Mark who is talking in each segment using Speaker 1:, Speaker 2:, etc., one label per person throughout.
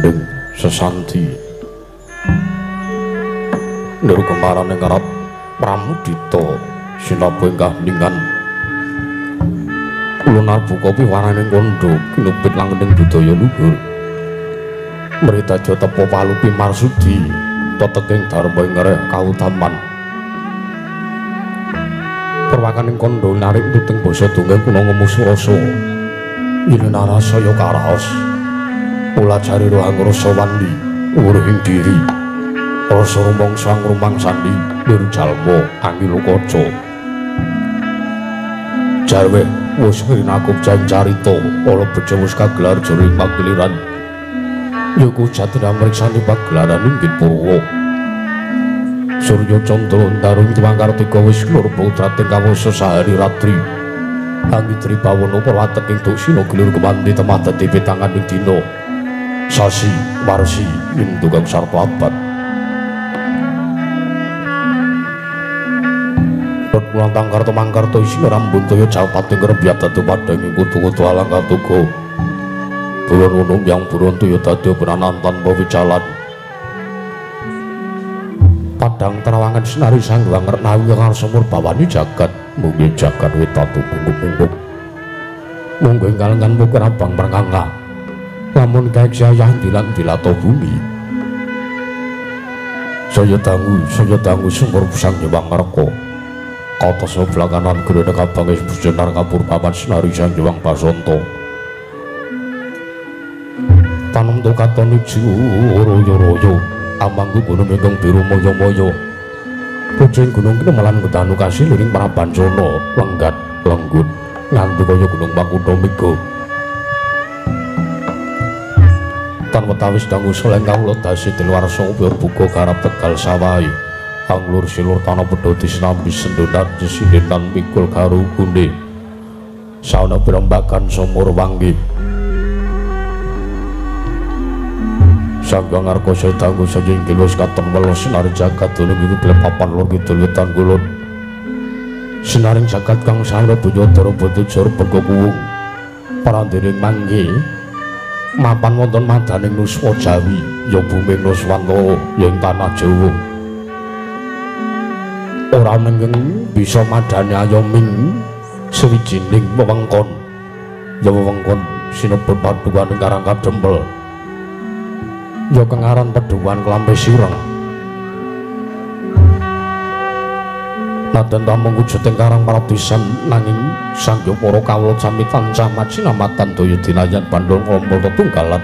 Speaker 1: gendhing sesanti ndur kemarane ngarep pramudita sinapa ingkang ningan lunar buka piwarane kandha kinupit langendhing budaya luhur mritaja tepa palupi marsudi teteking dharma ing ngereh kautaman perwakaning kandha narik tuteng basa dongeng kuna ngemus rasa yen narasaya karaos mula jari rohang rasa wandi urihing diri rasa rumangsa ngrumangsani lir jalma angilukaca jarwe wis rinakup carita ala beja wis kagelar jroning pageliran yaiku jatine mriksani pagelaran inggih purwa surya candra darung tuwang kartika wis lurba utrating kawasa sahari ratri angitri bawana prawateking duksina gilir kemanti temah dadi pitanganing dina sasi warsi ing tukang sarta abad rut mulantang karta mangkarta isina rambun toya jalpating rebyat dadi padhanging kutu-kutu alang katuga buron unung yang buron toya dadi benanan tanpa wijalan padang terawangan sinari sangguang ngernawi ngarsa murbawani jagat munggi jagat witatu punggung-punggung munggu ingkang lengan pukur abang mernganga lamun kaeksayah dilan-dilato bumi saya dangu sumur busang nyewang ngerko kata sebelah kanan gerene kabang is bujenar kapur papan sinari sang nyewang basonto tanem tukaton ijo royo-royo amangku gunung ingkang biru moyo-moyo pucing gunung kinemelan gedanu kasiluring Prabancana lenggat lenggut nganti kaya gunung Makutha Mega tan wetawis dangu soleng kawula dasi diluarsa upya buka garap tegal sawahi anglur silur tanah pedho disinambi sendonan jesindenan pikul garu gunde sauna pirembagan sumur wanggi Sangga ngarkosa dangu sajinggil wis katon weluh sinari jagat dunung iku papan lor kidul wetan kulon sinaring jagat kang sauna bunyadara butujur bengko kuwung parandiring mangke mapan wonten madaning nuswa Jawi ya bumi Nuswantara ya ing tanah Jawa ora mengeng bisa madani ayoming sawijining wewengkon ya wewengkon sinebut padukan ing Karang Kadempel ya kengaran peduwan Klampe Sireng nadan tamung wujuding Karang Paradisan nanging sangya para kawula sami tansah macinamatan daya dinayan bandhung klompol tetunggalan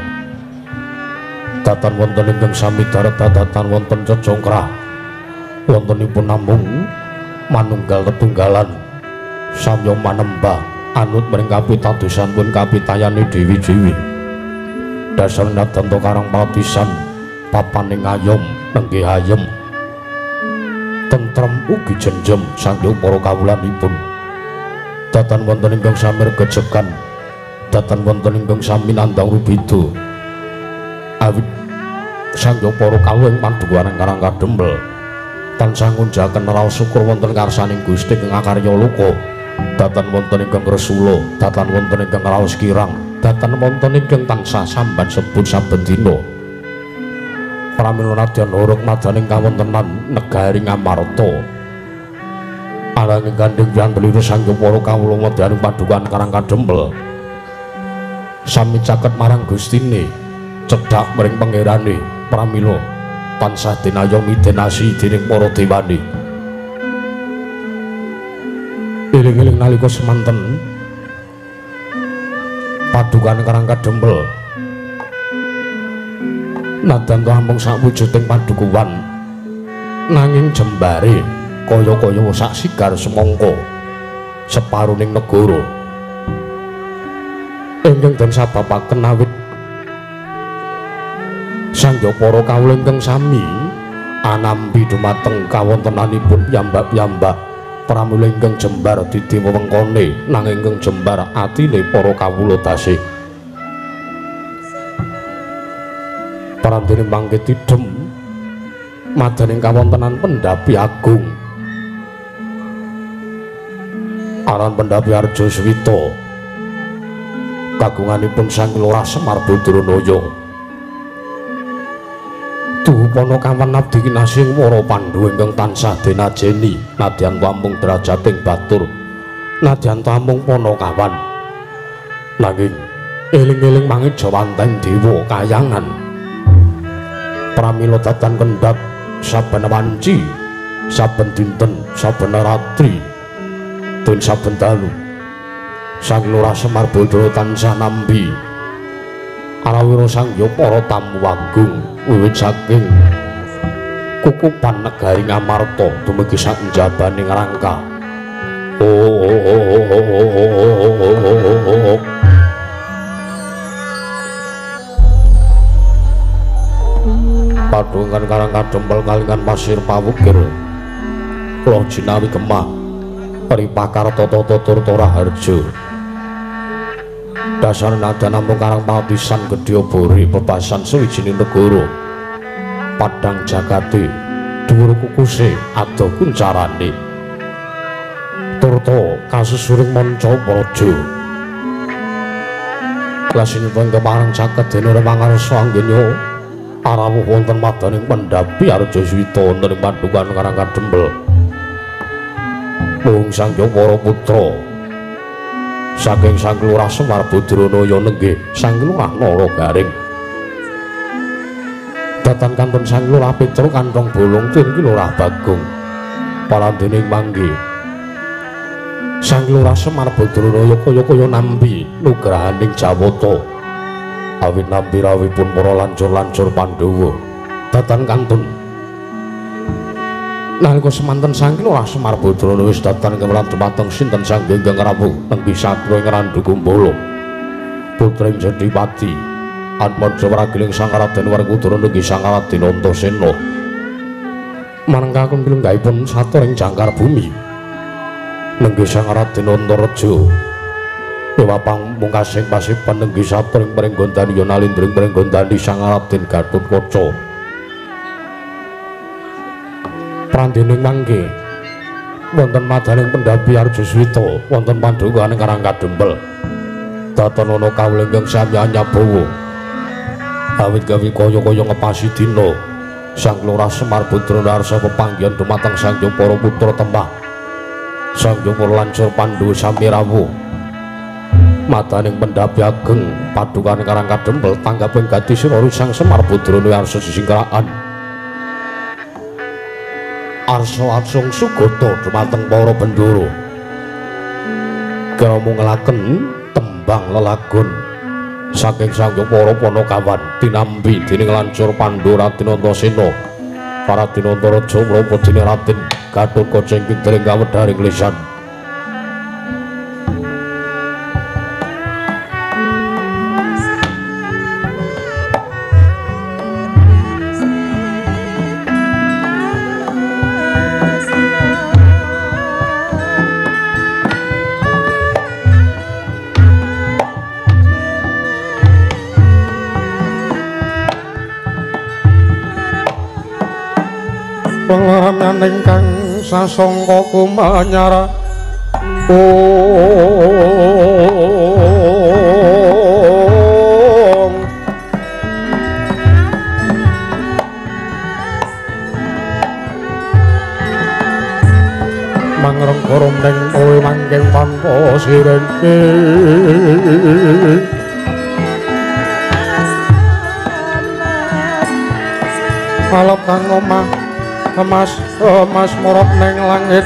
Speaker 1: datan wonten ingkang sami darat datan wonten cecongkrah wontenipun namung manunggal tetunggalan samya manembah anut mring kapitadosan pun kapitayane dewi-dewi dasar nadan to Karang Paradisan papaning ayom nenggih ayem tentrem ugi jenjem sangya para kawulanipun datan wonten ingkang sami regejegan datan wonten ingkang sami nandhang rubeda awit sangya para kawula ing padukuhan Karang Kadempel tansah ngunjaken raos syukur wonten karsaning Gusti ing akarya loka datan wonten ingkang resula datan wonten ingkang raos kirang datan wonten ingkang tansah samban sebut saben dina pramila nadyan uruk madaning kawontenan negari Ngamarta ananging gandeng yandeliru sangya para kawula madyaning padukuhan Karang Kadempel sami caket marang Gustine cedhak mring pangerane pramila tansah dinayomi denasi dening para dewane eling-eling nalika semanten padukuhan Karang Kadempel nadan amung sakwujuding padukuhan nanging jembare kaya-kaya sak sigar semangka separuning negara ingkang den sababaken awit sangya para kawula ingkang sami anampi dumateng kawontenanipun piyambak-piyambak pramila ingkang jembar didi wewengkone nanging ingkang jembar atine para kawula tasih parandene mangke tidhem madaning kawontenan Pendhapi Agung aran Pendhapi Arja Swita kagunganipun Sang Lurah Semar Badranaya Tuhu Panakawan abdi kinasih para Pandhawa ingkang tansah denajeni nadyan amung derajating batur, nadyan amung Panakawan. Nanging eling-eling mangejawanteng dewa kayangan. Pramila datan kendhat saben wanci, saben dinten, saben ratri, tun saben dalu. Sang Lurah Semar Badra tansah nampi arawira sangya para tamu agung wiwit saking kukupan negari Ngamarta dumugi sak njabaning rangka. Padungan karang kadempel kalingan pasir pawukir loh jinawi gemah ripakar tata tutur raharja dasar nada namung karang patisan gedhe bori bebasan suwijining negara padang jagate dhuwur kukuse ado kuncarane turta kasusuring manca praja lasinipun kepareng caket dene mangarsa anggenya arawuh wonten madaning pendhapi Arjaswita wonten ing Padukan Karang Kadempel. Mung sangya para putra saking Sang Lurah Semar Badranaya nenggih Sang Lurah Nara Garing. Datan kantun Sang Lurah Petruk kantong bolong tin ki Lurah Bagong. Parandening mangke Sang Lurah Semar Badranaya kaya-kaya nampi nugrahaning Jawata. Awit nampi rawuhipun para lancur-lancur Pandhawa datan kantun nalika semanten Sang Lurah Semar Badrana wis datan kemran dumateng sinten sang ingkang rawuh nenggih satya ing Randhu Kumbala putring Jodipati Atmaja Wragiling Sang Raden Werkudara nenggih Sang Raden Antasena marangkaken pilunggahipun satur ing jangkar bumi nenggih Sang Raden Antareja dewa pamungkasing pasipan nenggih satur ing Pringgondani Nalindring Pringgondani Sang Raden Gatotkaca. Prandening mangke wonten madaning pendhapi Arjaswita wonten pandhukaning Karang Kadempel datan ana kawula ingkang sami anyabawa awit gawe kaya-kaya ngepasi dina Sang Lurah Semar Badrana arsa pepanggihan dumateng Sang Hyang para putra Temah Sang Hyang para lancur Pandhawa sami rawuh madaning pendhapi ageng padukan Karang Kadempel tanggaping gati sira Sang Semar Badrana arsa sisingkrakan arsa atsung sugata dumateng para bendara kira mungelaken tembang lelagon saking Sang Hyang para Panakawan tinampi dening lancur Pandhawa Raden Antasena Raden Antareja menapa dene Raden Gatotkaca ingkang dereng kawedharing lisan.
Speaker 2: Pengalaman ingkang sasangka kumanyara ong mangrengkara mring kowe mangking tanpa sirene alep kang omah emas emas murub neng langit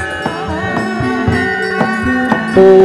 Speaker 3: Yeah.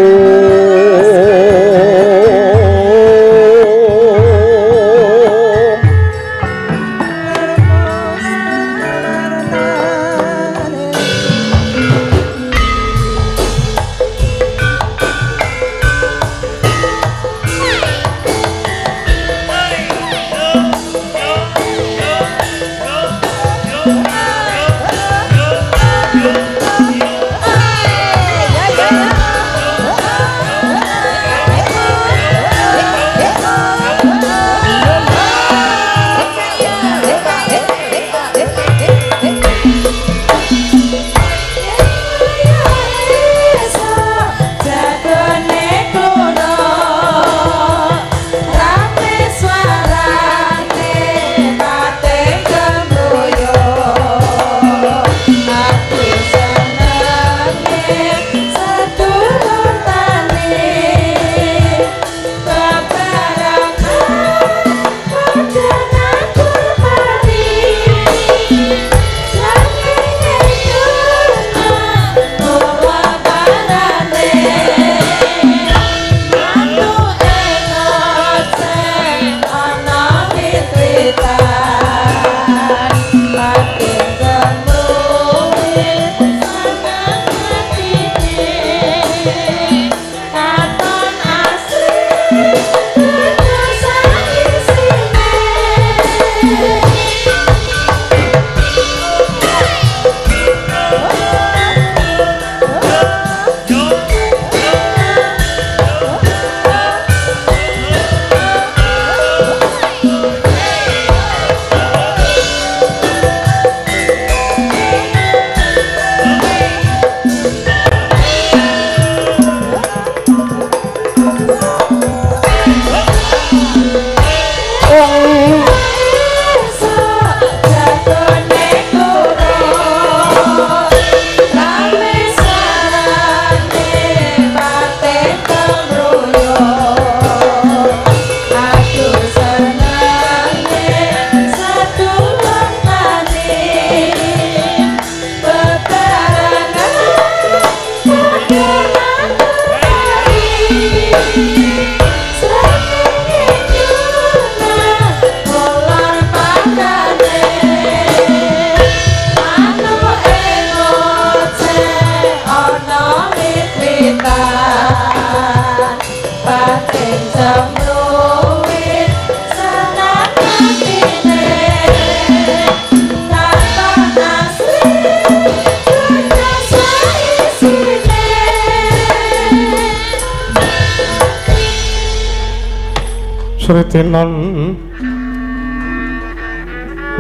Speaker 2: Sritinan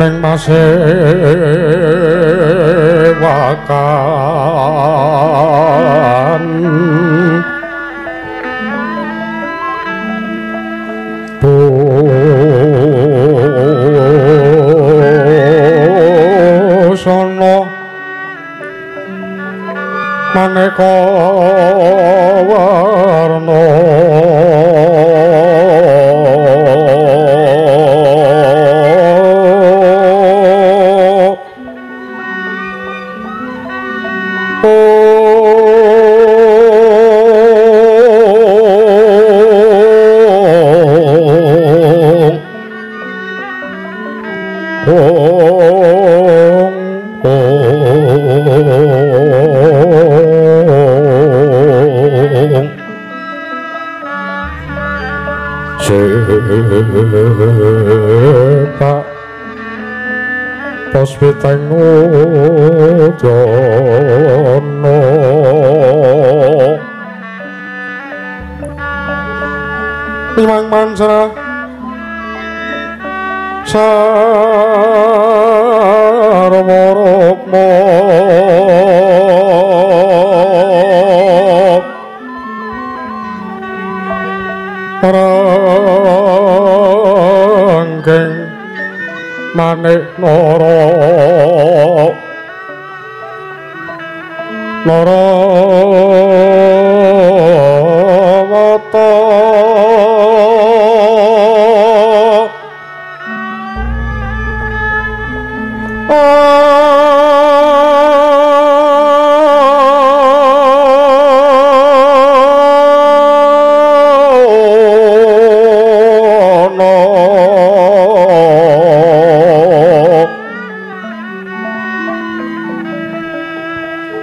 Speaker 2: ning masewakan busana maneka warna Sepak Pospiteng Udana Mimang manca sarwa rukma Rangkeng manik nara nara wata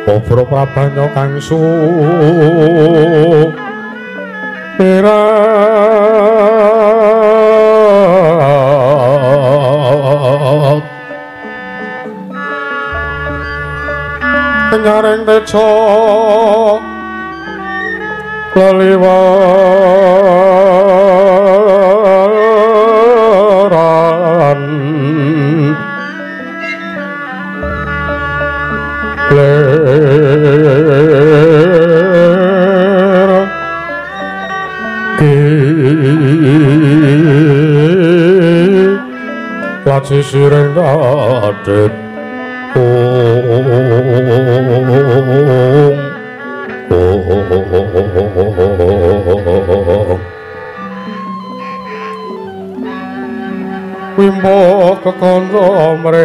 Speaker 2: Obro prabanya kang sumirat nyaring teja leliwaran ler ki laci sireng adit ong ong wimbo kekandha mre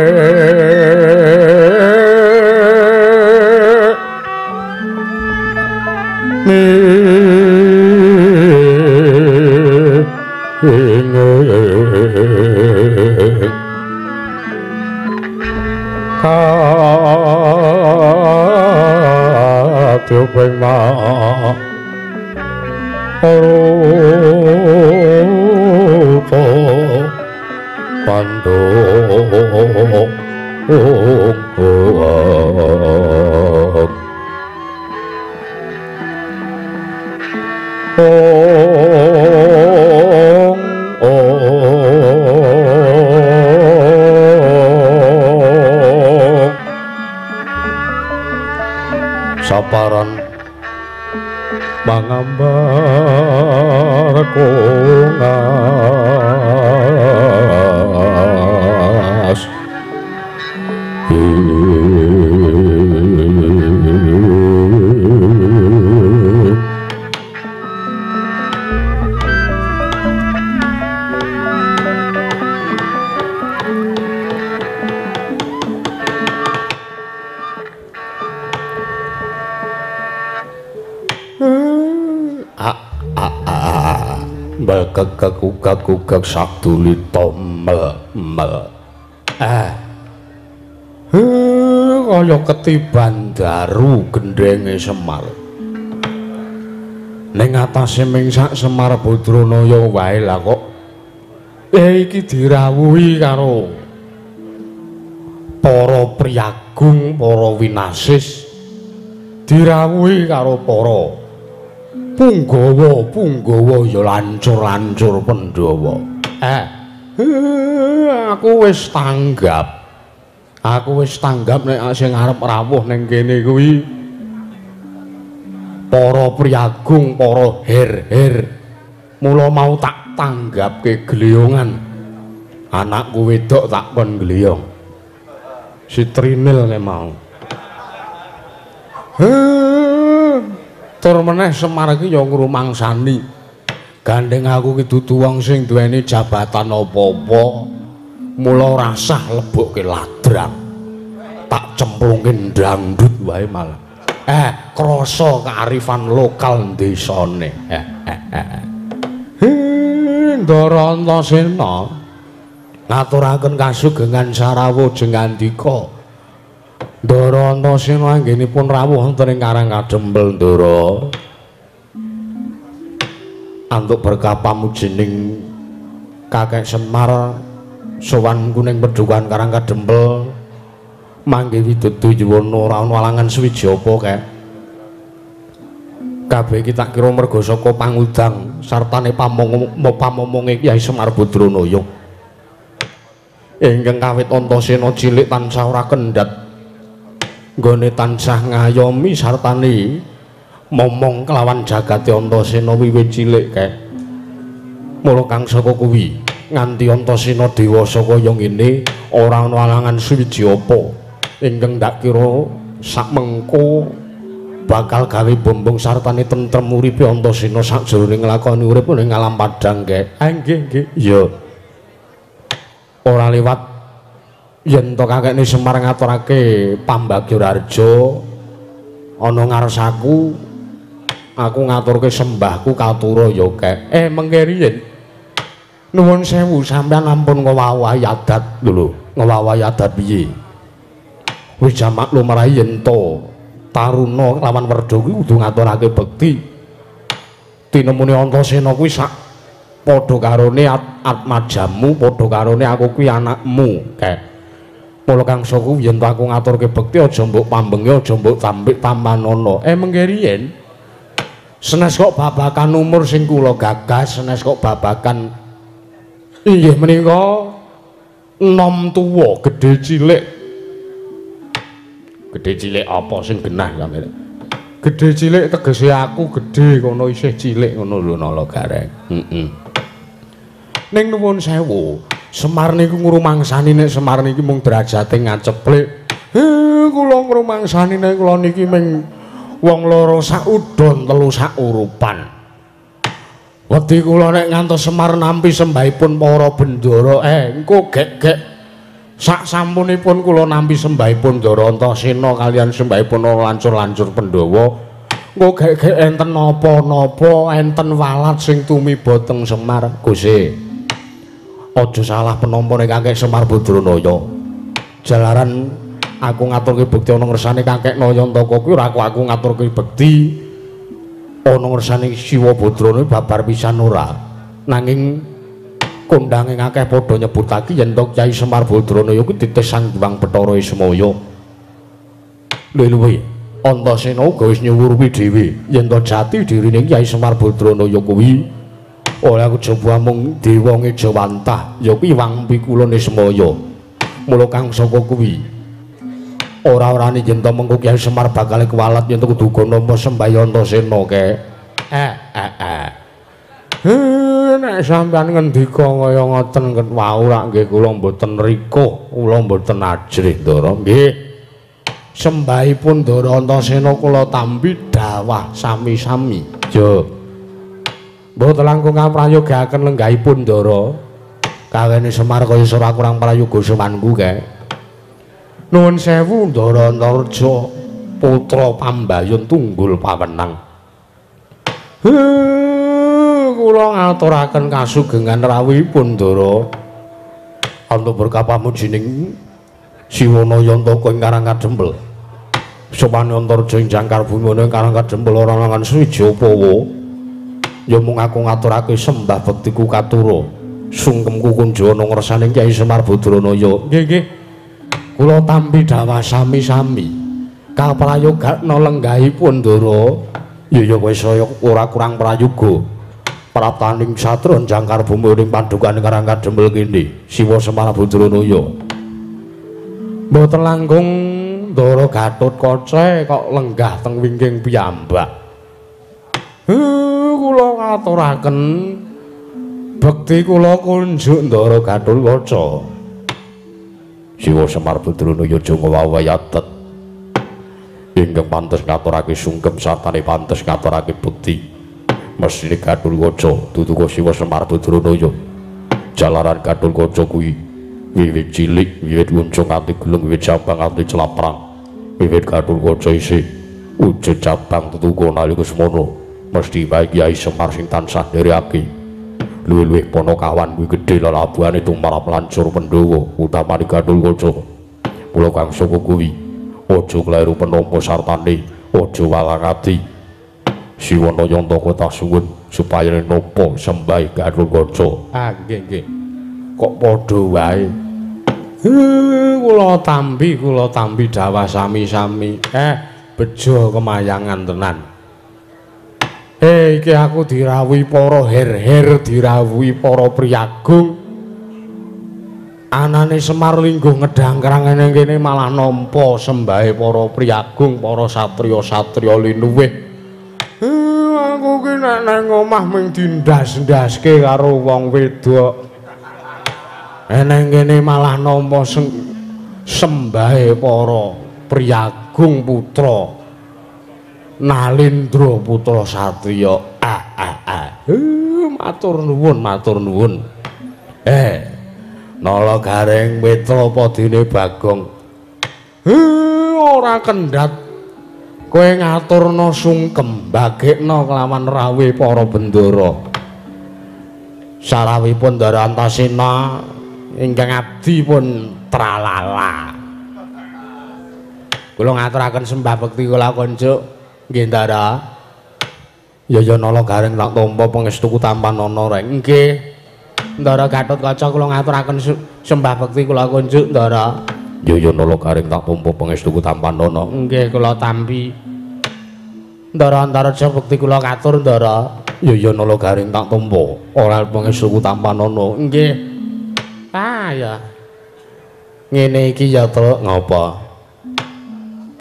Speaker 2: Katyuping ma rupa pandung ong ong
Speaker 1: saparan mangambar kongas kekekukak sakdulita mel mel kaya ketiban daru gendhenge Semar ning atase ming sak Semar Badranaya wae lah kok iki dirawuhi karo para priyagung, para winasis, dirawuhi karo para Punggawa, punggawa ya lancur-lancur Pandhawa. Aku wis tanggap. Aku wis tanggap nek sing arep rawuh ning kene kuwi para priyagung, para her-her. Mula mau tak tanggapke gliyongan. Anakku wedok tak kon gliyong. Si Trinil nek mau. Tur meneh Semar iki ya ngrumangsani. Gandeng aku ki dudu wong sing duweni jabatan apa-apa. Mula ora sah lebokke ladrang. Tak cemplungke dangdut wae malah. Krasa kearifan lokal desane. Ndara Antasena ngaturaken kasugengan sarawuh jengandika. Ndara Antasena anggenipun rawuh wonten ing Karang Kadempel Ndara. Antuk berkah pamujining Kakek Semar sowan kuning pedukan Karang Kadempel mangke widodo yuwana ora ana alangan suwiji apa kek. Kabeh iki tak kira merga saka pangudang sartane pamomonge Kyai Semar Badranaya. Ingkang kawit Antasena cilik tansah ora kendhat nggone tansah ngayomi sartane momong kelawan jagate Antasena wiwit cilik kek. Mula kang saka kuwi nganti Antasena dewasa kaya ngene ora ana alangan suwiji apa ingkang ndak kira sakmengko bakal gawe bombong sartane tentrem uripe Antasena sakjroning nglakoni urip ning alam padhang kek. Nggih nggih. Iya. Ora liwat yen to kakekne Semar ngaturake pambagya raharja ana ngarsaku aku ngaturke sembahku katura ya kek. Mengke riyin nuwun sewu sampeyan ampun ngowahi adat lho. Ngowahi adat piye? Wis jamak lumrahe yen to taruna lawan werda kuwi kudu ngaturake bekti. Tinemune Antasena kuwi sak padha karone atmajamu, padha karone aku kuwi anakmu kek. Mula kang saka yen to aku ngaturke bekti aja mbok pambenge, aja mbok tambik tampanana. Mengke riyin senes kok babakan umur sing kula gagas, senes kok babakan inggih menika nom tuwa gedhe cilik. Gedhe cilik apa sing genah sampeyan? Gedhe cilik tegese aku gedhe kono isih cilik ngono lho Nala Gareng. Heeh. Ning nuwun sewu, Semar niku ngrumangsani nek Semar niki mung derajate ngaceplik. Kula ngrumangsani nek kula niki ming wong loro sak udon telu sak urupan. Wedi kula nek ngantos Semar nampi sembahipun para bendara, engko gek-gek sak sampunipun kula nampi sembahipun Ndara Antasena kaliyan sembahipun lancur-lancur Pandhawa, engko gek-gek enten napa-napa, enten walat sing tumiba teng Semar. Gusti, aja salah penampa nek Kakek Semar Badranaya. Jalaran aku ngaturke bekti ana ngersane Kakek Nayantaka kuwi ora aku ngaturke bekti ana ngersane Siwa Badranaya babar pisan ora. Nanging kondange akeh padha nyebutake yen to Kyai Semar Badranaya kuwi titih Sang Hyang Bathara Ismaya. Luwe-luwe Antasena uga wis nyuwurupi dhewe yen to jati dirine Kyai Semar Badranaya kuwi oleh aku jaba mung dewa ngejawantah ya kuwi Wang Pikula Nismaya. Mula kang saka kuwi ora-orane yen to mengko Kyai Semar bakal kuwalat yen to kudu nampa sembahyang Antasena kek. Nek sampeyan ngendika kaya ngoten wau rak nggih kula mboten rikuh, kula mboten ajrih Ndara. Nggih. Sembahipun Ndara Antasena kula tampi dawah sami-sami. Yo. Mboten langkung kaprayogaken lenggahipun Ndara. Kawene Semar kaya ora kurang prayoga sowanku kek. Nuwun sewu Ndara Antarja putra Pambayun Tunggul Pawenang. Kula ngaturaken kasugengan rawuhipun Ndara. Antuk berkah pamujining Siwa Nayantaka ing Karang Kadempel. Sowan Antarja ing jangkar bumi ing Karang Kadempel ora langan suwiji apa. Ya mung aku ngaturake sembah bektiku katura. Sungkemku kunjo ana ngersane Kyai Semar Badranaya. Nggih nggih. Kula tampi dawah sami-sami. Kaprayogakna lenggahipun Ndara. Ya ya kowe saya ora kurang prayoga. Praptaning satra jangkar bumi ing pandukane Karang Kadempel kene. Siwa Semar Badranaya. Mboten langkung Ndara Gatotkaca kok lenggah teng wingking piyambak. Kula ngaturaken bekti kula kunjuk Ndara Gatotkaca. Siwa Semar Badranaya aja ngowahi atet. Ingkang pantes ngaturake sungkem sartane pantes ngaturake bekti. Mesthine Gatotkaca duduka Siwa Semar Badranaya. Jalaran Gatotkaca kuwi wiwit cilik, wiwit luncung nganti gelung, wiwit cabang nganti celaprang, wiwit Gatotkaca isih wujud cabang tetuka nalika semono mesti bae Kyai Semar sing tansah nderekake luwih-luwih Panakawan kuwi gedhe lelabuhane tumrap lancur Pandhawa utamane Gatotkaca. Mula kang saka kuwi aja kleru penampa sartane aja walang ati. Siwana Yantaka tak suwun supaya napa sembah Gatotkaca. Ah nggih nggih. Kok padha wae. Kula tampi dawah sami-sami. Bejo kemayangan tenan. Iki aku dirawuhi para her-her, dirawuhi para priyagung. Anane Semar lingguh ngedangkrang ngene kene malah nampa sembahe para priyagung, para satriya-satriya linuwih. Aku ki nek nang omah mung dindas-ndaske karo wong wedok. Eneng kene malah nampa sembahe para priyagung putra Nalindra putra satriya. Matur nuwun, matur nuwun. Nala Gareng Petra padine Bagong. Ora kendhat kowe ngaturna sungkem bagekna kelawan rawuhe para bendara. Sarawuhipun Ndara Antasena ingkang abdi pun tralala. Kula ngaturaken sembah bekti kula konjuk nggih Ndara. Ya ya Nala Gareng tak tampa pangestuku tampanana reng. Nggih. Ndara Gatotkaca kula ngaturaken sembah bekti kula konjuk Ndara. Ya ya Nala Gareng tak tampa pangestuku tampanana. Nggih kula tampi. Ndara Antareja bekti kula katur Ndara. Ya ya Nala Gareng tak tampa ora pangestuku tampanana. Nggih. Ah ya. Ngene iki ya Truk ngapa?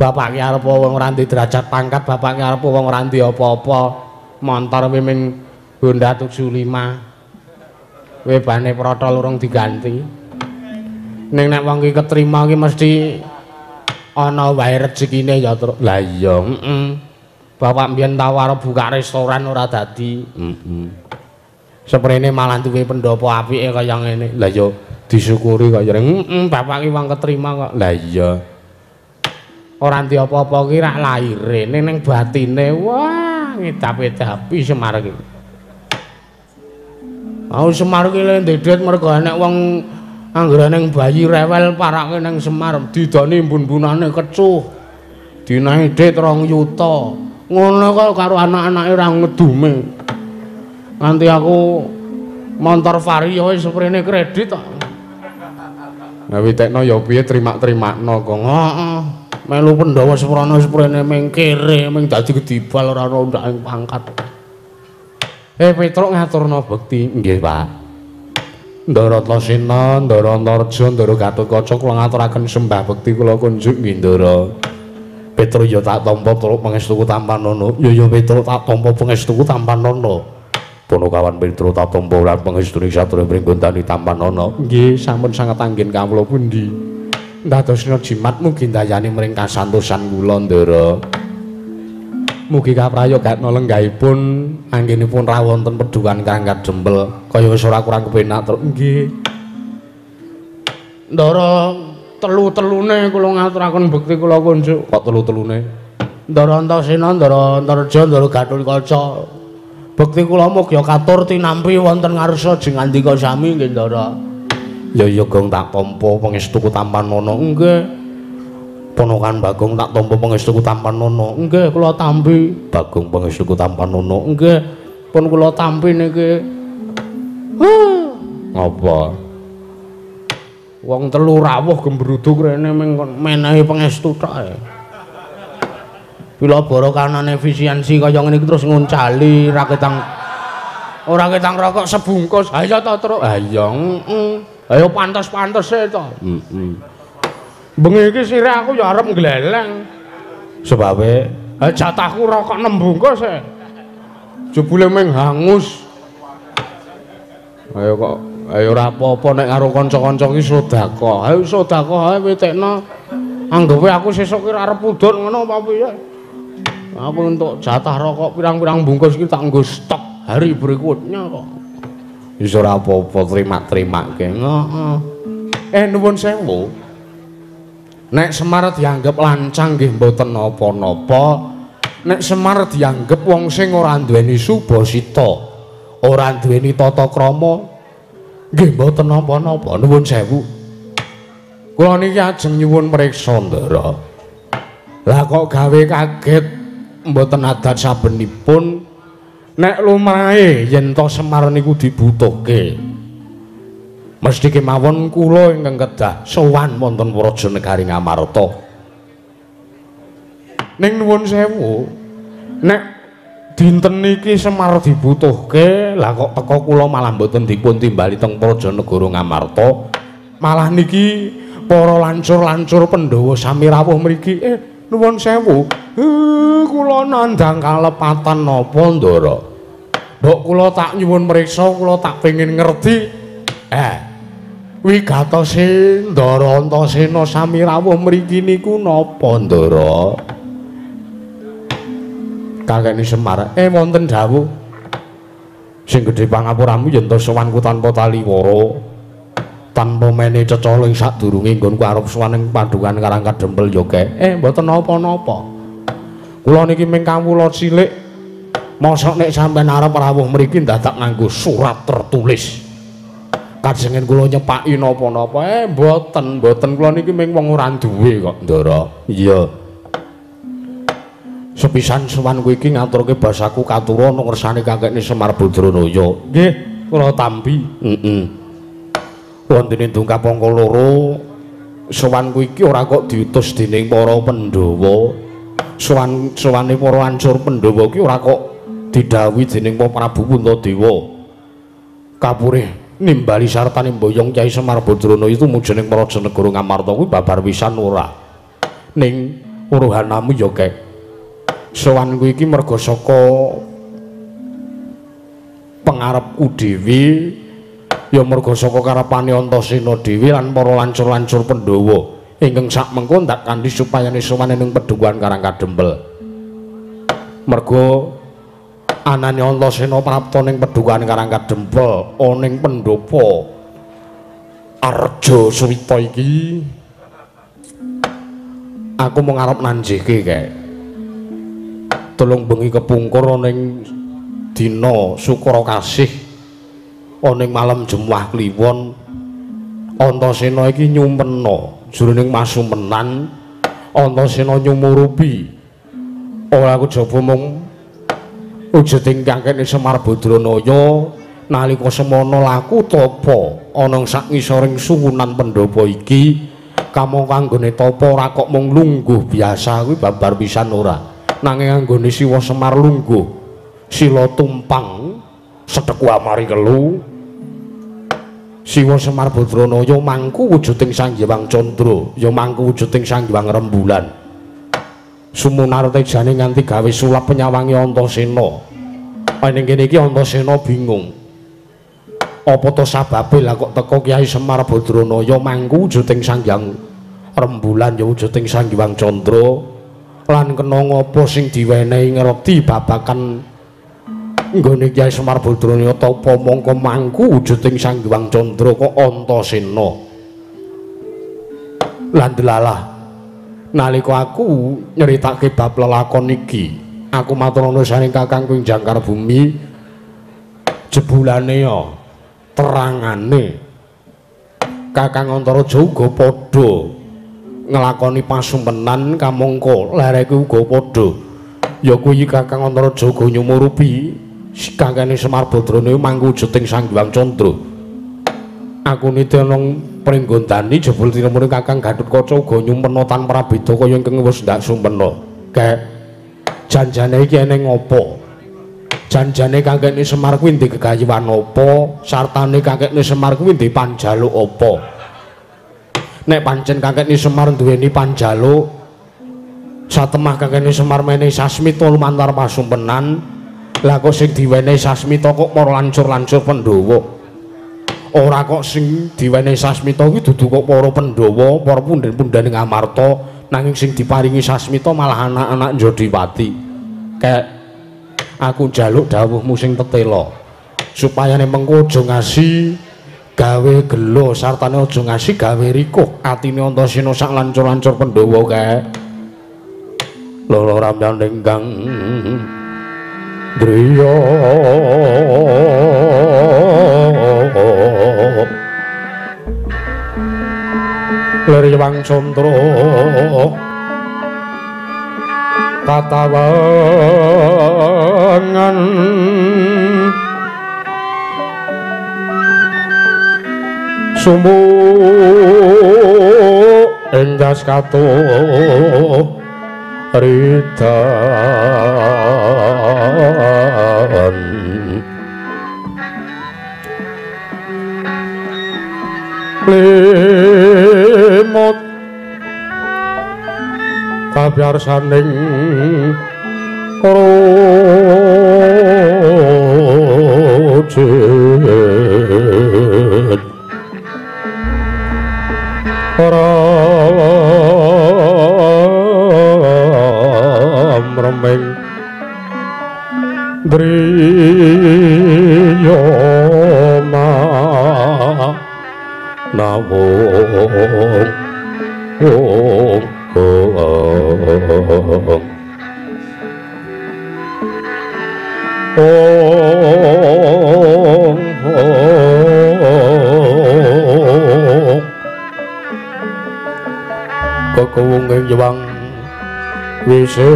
Speaker 1: Bapak ki arep wong ora ndek derajat pangkat, bapak ki arep wong ora ndek apa-apa. Montor ming Honda 75. Webane protol urung diganti. Ning nek wong ki ketrima ki mesti ana wae rezekine ya Truk. Lah iya, heeh. Bapak mbiyen tau arep buka restoran ora dadi. Heeh. Seprene malah duwe pendopo apike kaya ngene. Lah iya disyukuri kaya heeh, bapak ki wong ketrima kok. Lah iya. Ora ndi apa-apa ki rak laire ning batine wah ngedap-edapi Semar ki. Aku Semar ki le ndek dhuwit mergo enek wong anggere ning bayi rewel parake ning Semar didoni mbun-mbunane kecuh. Dinahi dhit 2 yuta. Ngono kok karo anak-anake ora ngedume. Nganti aku montor Vario wis seprene kredit kok. Nah witekno ya piye terima-terimakno kok. Heeh. Melu Pandhawa seprana seprene ming kere ming dadi kedibal ora ana undake pangkat. Petruk ngaturna bekti. Nggih, Pak. Ndara Antasena, Ndara Antareja, Ndara Gatotkaca kula ngaturaken sembah bekti kula kunjuk nggih Ndara. Petruk ya tak tampa truk pangestuku tampanana. Ya ya Petruk tak tampa pangestuku tampanana. Panakawan Petruk tak tampa lan pangestune satriya pringgondani tampanana. Nggih, sampun sanget anggen kawula pundi. Ndadosna jimat mugi ndayani mring kasantosan kula Ndara. Mugi kaprayogatna lenggahipun anggenipun rawonten pedukan Kang Kadempel kaya wis ora kurang kepenak truk. Nggih. Ndara telu-telune kula ngaturaken bekti kula kunjuk. Kok telu-telune? Ndara Antasena, Ndara Antareja, Ndara Gatotkaca. Bekti kula mugi katur tinampi wonten ngarsa jeng ngandika sami nggih Ndara. Ya ya Gong tak tampa pangestuku tampanana. Nggih. Ponokan Bagong tak tampa pangestuku tampanana. Nggih kula tampi. Bagong pangestuku tampanana. Nggih. Pun kula tampi niki. Ngapa? Wong telu rawuh gembruduk rene ming menehi pangestu tok. Pilabara kanane efisiensi kaya ngene iki terus nguncali ra ketang ora ketang rokok sebungkus. Ha iya to, Truk. Ha iya, heeh. Ayo pantes-pantese to. Heeh. Bengi iki sire aku ya arep ngleleng. Sebabe jatahku rokok 6 bungkus e. Jebule mung hangus. Ayo kok ayo ora apa-apa nek karo kanca-kanca iki sedekah. Ayo sedekah ae witekno. Anggepe aku sesuk ki arep udun ngono apa piye. Aku entuk jatah rokok pirang-pirang bungkus iki tak nggo stok hari berikutnya kok. Wis ora apa-apa terima-terimake. Heeh. Nuwun sewu. Nek Semar dianggep lancang nggih mboten napa-napa. Nek Semar dianggep wong sing ora duweni subasita, ora duweni tata krama, nggih mboten napa-napa. Nuwun sewu. Kula niki ajeng nyuwun mriksa, Ndara. Lah kok gawe kaget mboten adat sabenipun nek lumrahe yen to Semar niku dibutuhke. Mesti kemawon kula ingkang kedah sowan wonten Praja Negari Ngamarta. Ning nuwun sewu, nek dinten niki Semar dibutuhke, lah kok teka kula malah mboten dipun timbali teng Praja Negara Ngamarta. Malah niki para lancur-lancur Pandhawa sami rawuh mriki. Nuwun sewu, kula nandhang kalepatan napa, Ndara? Mbok kula tak nyuwun mriksa, kula tak pengin ngerti. Wigatose Ndara Antasena sami rawuh mriki niku napa, Ndara? Kakekne Semar, wonten dawuh. Sing gedhe pangapuramu yen to sowanku tanpa taliwara, tanpa mene cecala ing sadurunge nggonku arep sowan ing Padukan Karang Kadempel ya, Kek. Mboten napa-napa. Kula niki ming kawula cilik. Mosok nek sampeyan arep rawuh mriki ndadak nganggo surat tertulis. Kajengen kula nyepaki napa-napa. Mboten, mboten kula niki ming wong ora duwe kok, Ndara. Iya. Sepisan sowanku iki ngaturke basaku katura ana ngersane kakekne Semar Badranaya. Nggih, kula tampi. Heeh. Wontene dongkap angka 2, sowanku iki ora kok diutus dening para Pandhawa. Sowan-sowane para ancur Pandhawa iki ora kok didhawuhi dening Prabu Puntadewa. Kapurih nimbali sartane mboyong Kyai Semar Badranaya itu mujuning Praja Negara Ngamarta kuwi babar pisan ora. Ning uruhanamu ya, Kek. Sowanku iki merga saka pengarepku dhewe, ya merga saka karepane Antasena dhewe lan para lancur-lancur Pandhawa ingkang sak mengko ndak kanthi supayane sowan ning Padukuhan Karang Kadempel. Merga anane Antasena prapta ning Padukuhan Karang Kadempel ana ning pendhapa Arja Suwita iki, aku mung arep nanjihke, Kek. Telung bengi kepungkur ana ing dina Sukra Kasih, ana ing malam Jemuah Kliwon, Antasena iki nyumpena jroning masumpenan. Antasena nyumurupi ora kejaba mung wujuding kakekne Semar Badranaya nalika semana laku tapa ana sak ngisoring suwunan pendhapa iki. Kamangka anggone tapa ora kok mung lungguh biasa kuwi babar pisan ora, nanging anggone Siwa Semar lungguh sila tumpang sedeku amari kelu. Siwa Semar Badranaya mangku wujuding Sang Hyang Candra, ya mangku wujuding Sang Hyang Rembulan. Sumunar tejane nganti gawe sulap penyawangi Antasena. Ning kene iki Antasena bingung. Apa to sababe lah kok teka Kyai Semar Badranaya mangku wujuding Sang Hyang Rembulan ya wujuding Sang Hyang Candra, lan kena ngapa sing diwenehi ngerti babakan nggone Kyai Semar Badranaya tapa mongko mangku wujuding Sang Hyang Candra kok Antasena. Lan delalah nalika aku nyeritake bab lelakon iki, aku matur nuwun saking kakangku ing jangkar bumi, jebulane ya terangane Kakang Antaraja uga padha nglakoni pasumpenan kamangka lereke uga padha. Ya kuwi Kakang Antaraja uga nyumurupi kakene Semar Badranaya mangku wujuding Sang Hyang Candra. Aku niti ana pringgondani jebul tinemune Kakang Gathotkaca uga nyumpena tanpa prabeda kaya ingkang wis ndak sumpena. Kek Janjane iki eneng apa? Janjane kakekne Semar kuwi ndek gegayuhan apa? Sartane kakekne Semar kuwi ndek panjaluk apa? Nek pancen kakekne Semar duweni panjaluk, satemah kakekne Semar menehi sasmita lumantar pasumpenan, lah kok sing diwenehi sasmita kok para lancur-lancur Pandhawa? Ora kok sing diwenehi sasmita kuwi dudu kok para Pandhawa, para punden-punden ing Amarta, nanging sing diparingi sasmita malah anak-anak Jodipati. Kek aku njaluk dawuhmu sing tetela supaya nek mengko aja ngasi gawe gelo sartane aja ngasi gawe rikuh atine Antasena sak lancur-lancur Pandhawa kae. Loro ramyan ingkang driya lir Wang Candra katawangan sumu enggas kato ridan limut kabyarsaning rujit ram remeng driya nawung ong ong ong kekewung ing Jewang Wisesa.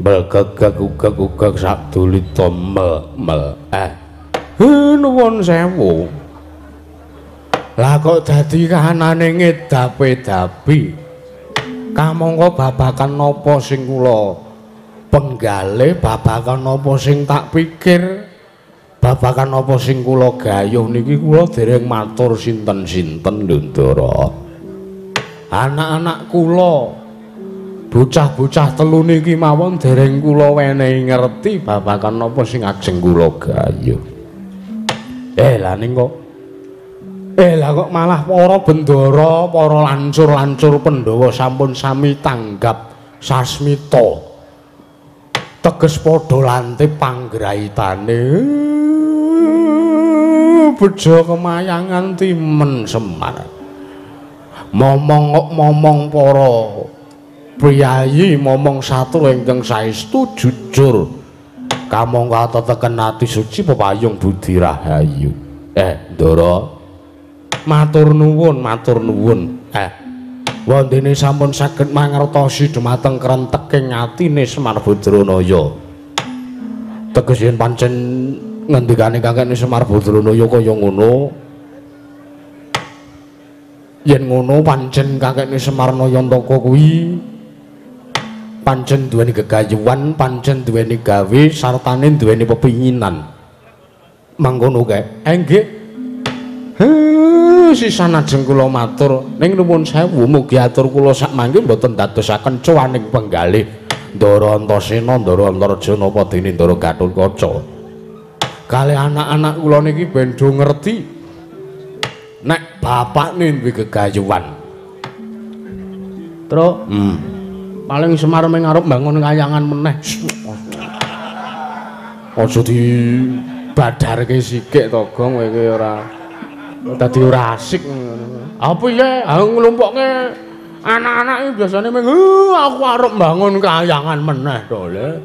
Speaker 1: Belgegeg-geg sadulita mel nuwun sewu. Lah kok dadi kahanane ngedapi-dapi. Kamangka babagan napa sing kula penggalih, babagan napa sing tak pikir, babagan napa sing kula gayuh niki kula dereng matur sinten-sinten lho Ndara. Anak-anak kula, bocah-bocah telu niki mawon dereng kula wenehi ngerti babagan napa sing ajeng kula gayuh. Lah ning kok lah kok malah para bendara, para lancur-lancur Pandhawa sampun sami tanggap sasmita. Teges padha lantip panggraitane. Bejo kemayangan timen Semar. Momong kok momong para priyayi, momong satru ingkang saestu jujur. Kamangka teteken ati suci pepayung budi rahayu. Ndara, matur nuwun, matur nuwun. Wondene sampun saged mangertosi dumateng krenteking atine Semar Badranaya. Teges yen pancen ngendikane kakekne Semar Badranaya kaya ngono, yen ngono pancen kakekne Semar Nayantaka kuwi pancen duweni gegayuhan, pancen duweni gawe, sartane duweni pepinginan. Mangkono kae. Nggih. Sisan ajeng kula matur, ning nuwun sewu mugi atur kula sak mangke mboten dadosaken cuwaning penggalih Ndara Antasena, Ndara Antarja napa dene Ndara Gatotkaca. Kalih anak-anak kula niki ben do ngerti nek bapakne duwe gegayuhan. Truk, paling Semar ming arep mbangun kayangan meneh. Aja dibadarke sikik to, Gong, kowe iki ora dadi ora asik ngono. Apa piye? Aku nglumpukke anak-anak iki biasane ming aku arep mbangun kayangan meneh to le.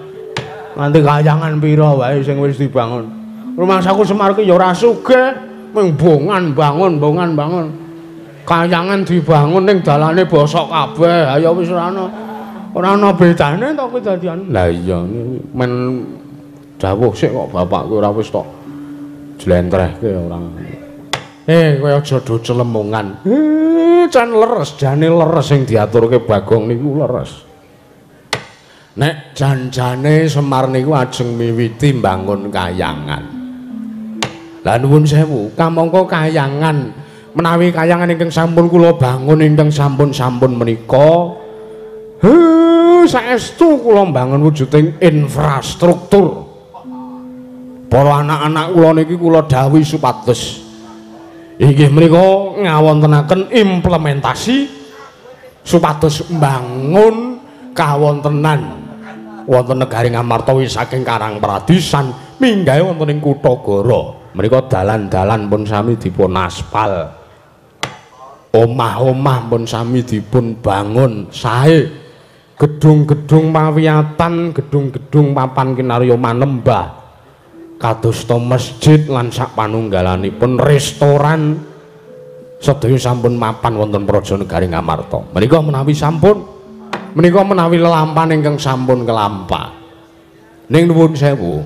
Speaker 1: Nganti kayangan pira wae sing wis dibangun. Rumangsaku Semar ki ya ora sugih. Mung bongan bangun, bongan bangun. Kayangan dibangun ning dalane bosok kabeh. Ayo wis ora ana. Ora ana bedane to kuwi dadian. Lah iya men dawuh sik kok bapakku ora wis tok jlentrehke ora. Kowe aja do celemongan. Can leres, jane leres sing diaturke Bagong niku leres. Nek janjane Semar niku ajeng miwiti mbangun kayangan. Lah nuwun sewu, kamangka kayangan menawi kayangan ingkang sampun kula bangun ingkang sampun-sampun menika, saestu kula mbangun wujuding infrastruktur. Para anak-anak kula niki kula dawuhi supados inggih menika ngawontenaken implementasi supados mbangun kawontenan wonten negari Ngamarta saking Karang Pradisan minggahe wonten ing Kutha Goro. Menika dalan-dalan pun sami dipun aspal, omah-omah pun sami dipun bangun sae, gedung-gedung pawiyatan, gedung-gedung papan kinarya manembah, kadosta masjid lan sak panunggalanipun restoran sedaya sampun mapan wonten praja negari Ngamarta. Menika menawi sampun, menika menawi lelampahan ingkang sampun kelampah. Ning nuwun sewu,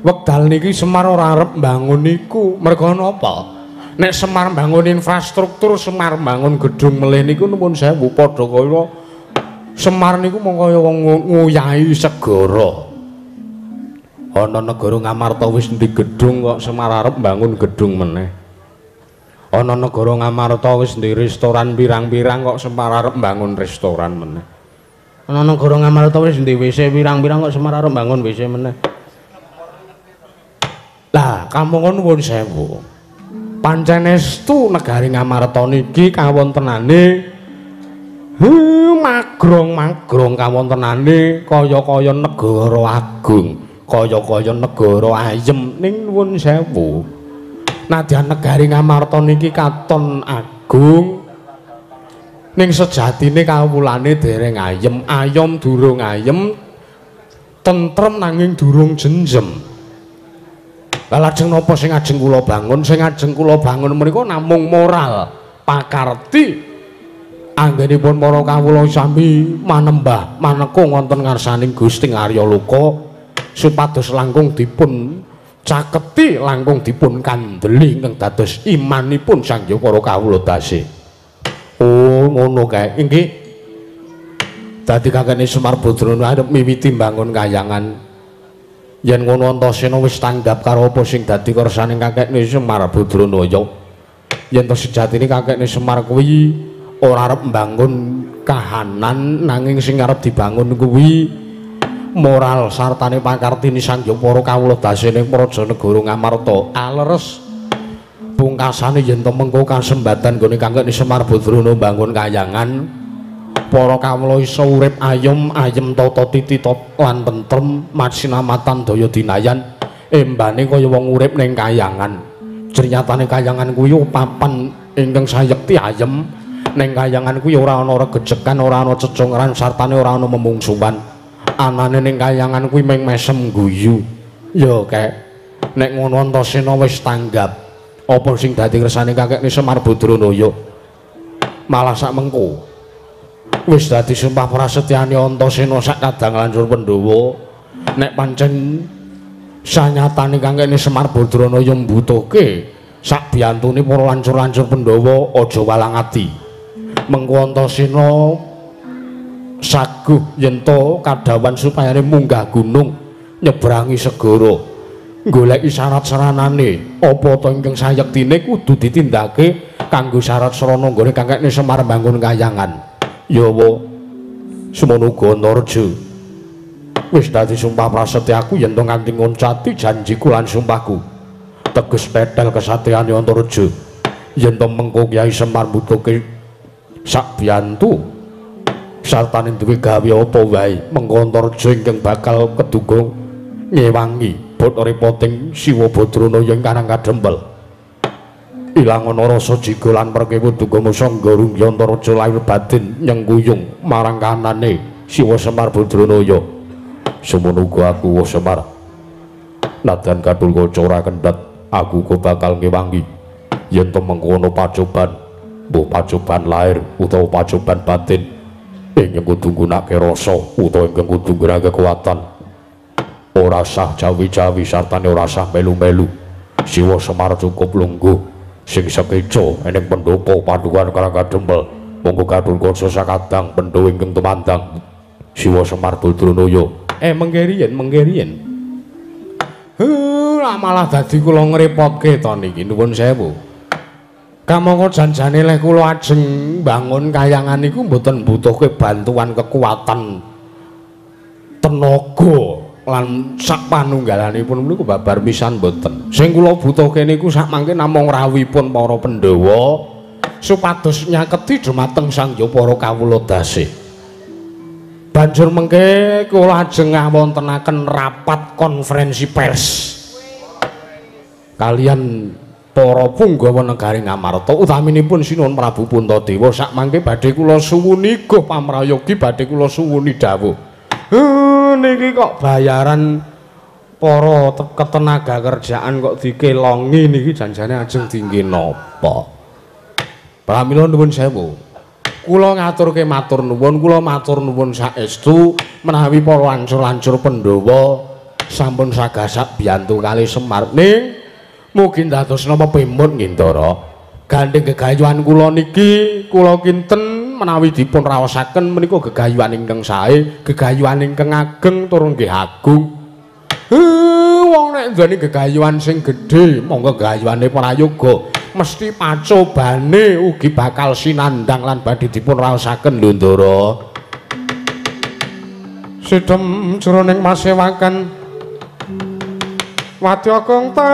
Speaker 1: wekdal niki Semar ora arep mbangun niku. Merga napa? Nek Semar mbangun infrastruktur, Semar mbangun gedung melih niku nuwun sewu padha kaya Semar niku mung kaya wong nguyahi segara. Ana negara Ngamarta wis ndhi gedung kok Semar arep mbangun gedung meneh. Ana negara Ngamarta wis ndhi restoran pirang-pirang kok Semar arep mbangun restoran meneh. Ana negara Ngamarta wis ndhi WC pirang-pirang kok Semar arep mbangun WC meneh. Lah, kamangka nuwun sewu. Pancen estu negari Ngamarta niki kawontenane magrong-magrong, kawontenane kaya-kaya negara agung, kaya-kaya negara ayem. Ning nuwun sewu, nadyan negari Ngamarta niki katon agung, ning sejatine kawulane dereng ayem, ayom durung ayem, tentrem nanging durung jenjem. Lah lajeng napa sing ajeng kula bangun? Sing ajeng kula bangun menika namung moral pakarti anggenipun para kawula sami manembah manekung wonten ngarsaning Gusti Arya Loka supados langkung dipun caketi, langkung dipun kandheli ingkang dados imanipun sang hyang para kawula dase. Oh, ngono kae. Inggih. Dadi kakene Semar Badrana arep miwiti mbangun kayangan. Yen ngono Antasena wis tanggap karo apa sing dadi kersane kakekne Semar Badranaya. Yen to sejatine kakekne Semar kuwi ora arep mbangun kahanan, nanging sing arep dibangun kuwi moral sartane pakartini sang hyang para kawula dasene praja negara Ngamarta. Aleres pungkasane yen to mengko kasembatan nggone kakekne Semar Badrana mbangun kayangan, para kawula iso urip ayem ayem tata titi lan tentrem masinamatan daya dinayan, embane kaya wong urip ning kayangan. Jernyatane kayangan kuwi papan ingkang sayekti ayem. Ning kayangan kuwi ora ana regejekan, ora ana cecungran, sartane ora ana memungsuhan. Anane ning kayangan kuwi mung mesem guyu. Ya kek nek ngono Antasena wis tanggap apa sing dadi kersane kakekne Semar Badranaya. Malah sak mengko wis dadi sumpah prasetyane Antasena sak kadang lancur Pandhawa. Nek pancen sanyatane kakekne Semar Badranaya mbutuhke sak biyantune para lancur-lancur Pandhawa aja walang ati. Mengko Antasena saguh yen to kadhawan supayane munggah gunung nyebrangi segara goleki syarat saranane apa to ingkang sayektine kudu ditindakake kanggo syarat sarana nggone kakekne Semar mbangun kayangan. Yawa semono uga Antarja wis dadi sumpah prasetyaku yen to nganti ngoncati janjiku lan sumpahku. Teges tetel kesatriane Antarja yen to mengko Kyai Semar mbutuhke sak biyantu sartane duwe gawe apa wae, mengko Antarja ingkang bakal keduga ngewangi bot repoting Siwa Badranaya ing Karang Kadempel. Ilang ana rasa jiga lan perkewa duga musangga rungya Antarja lahir batin nyengkuyung marang kanane Siwa Semar Badranaya. Semono uga aku Semar nadyan kathul kaca ora kendhat Aku uga bakal ngewangi yen to mengkono pacoban, mbuh pacoban lair utawa pacoban batin ingkang kudu nggunakake rasa utawa ingkang kudu nggunakake kekuatan. Ora sah jawi-jawi sartane ora sah melu-melu. Siwa Semar cukup lungguh sing sekeca eneng pendopo Padukuhan Karang Kadempel. Monggo katur kaca sakadang pendhawa ingkang tumandang. Siwa Semar Badranaya. Mengke riyen, mengke riyen. Lah malah dadi kula ngrepotke to niki, nuwun sewu. Kamangka janjane leh kula ajeng mbangun kayangan niku mboten mbutuhke bantuan kekuatan tenaga lan sak panunggalanipun niku babar pisan mboten. Sing kula butuhke niku sak mangke namung rawuhipun para Pandhawa supados nyaketi dumateng Sang Hyang para kawula dasih. Banjur mengke kula ajeng ngawontenaken rapat konferensi pers kalian para punggawa negari Ngamarta, utaminipun Sinuwun Prabu Puntadewa. Sak mangke badhe kula suwuni guh pamrayogi, badhe kula suwuni dawuh. Niki kok bayaran para ketenaga kerjaan kok dikelongi niki janjane ajeng dingge napa? Pramila nuwun sewu. Kula ngaturke matur nuwun, kula matur nuwun saestu menawi para lancur-lancur Pandhawa sampun sagasak biyantu kali Semar. Ning mugi dados napa pemut nggih Ndara. Gandheng gegayuhan kula niki kula kinten menawi dipun raosaken menika gegayuhan ingkang sae, gegayuhan ingkang ageng tur nggih agung. Wong nek nduweni gegayuhan sing gedhe, monggo gegayuhane prayoga mesti pacobane ugi bakal sinandang lan badhe dipun raosaken lho Ndara.
Speaker 2: Sidhem jroning masewakan wadya kang tanpa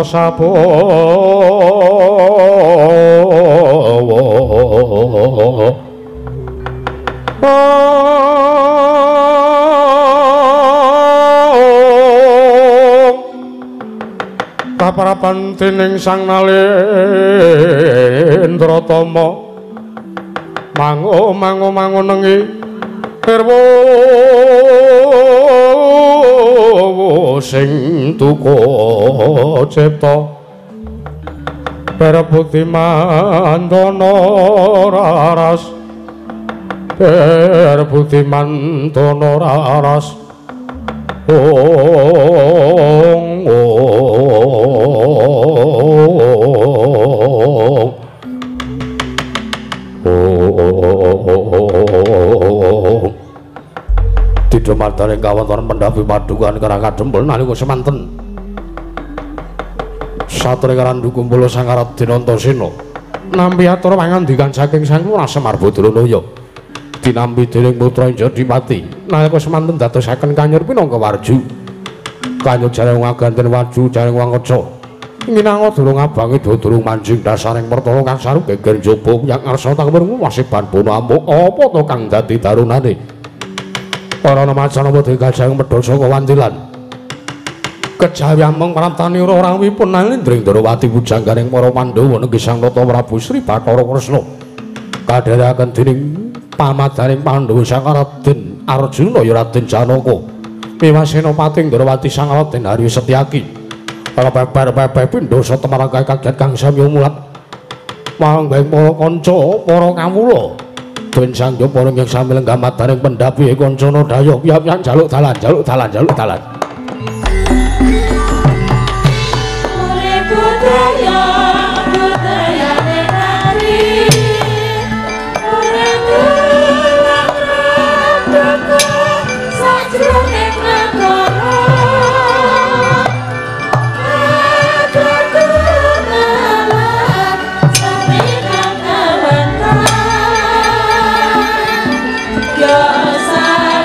Speaker 2: sabawa. Kaparapan dening Sang Nalendra Tama mango mango mango nengi pirwa sing duka cipta perebuti mandana raras, perebuti mandana raras. Ong ong
Speaker 1: ong Tidha mardaning kawontenan pendhapi Padukuhan Karang Kadempel nalika semanten satring Randhu Kumpula Sang Raden Antasena nampi atur pangandikan saking Sang Lurah Semar Badranaya dinampi dening putra Injadipati nalika semanten dadosaken kanyur pinangka warju kanyur jareng ngaganten waju jareng wangeca minangka durung abange durung manjing dasaring pertara kang saru geger njaba yang ngarsa tangwurung wasiban bono amuk apa to kang dadi darunane para macan apa digajang medhol saka wantilan kejawi amung praptani ora rawuhipun Nalendra Ndrawati pujangganing para Pandhawa nenggih Sang Nata Prabu Sri Bathara Kresna kadherekaken dening pamadaning Pandhawa Sang Raden Arjuna ya Raden Janaka miwah Senopati Ndrawati Sang Raden Haryo Setyaki para beber-beber pindha satemara kaget kang sami mulat mangga para kanca para kawula den Sang Hyang para ingkang sami lenggah madaning pendhapi kancana daya piyap-piyap jaluk dalan jaluk dalan jaluk dalan.
Speaker 3: Yes, I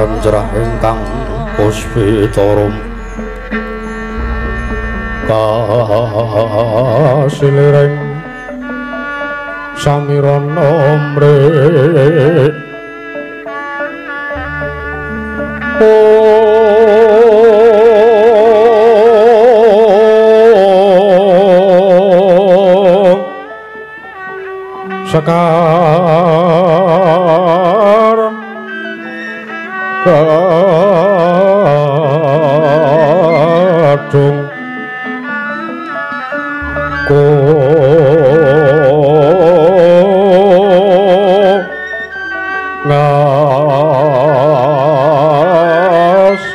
Speaker 1: Anjrah ingkang puspitarum
Speaker 2: kasiliring samirana mrih sekar kadung ngas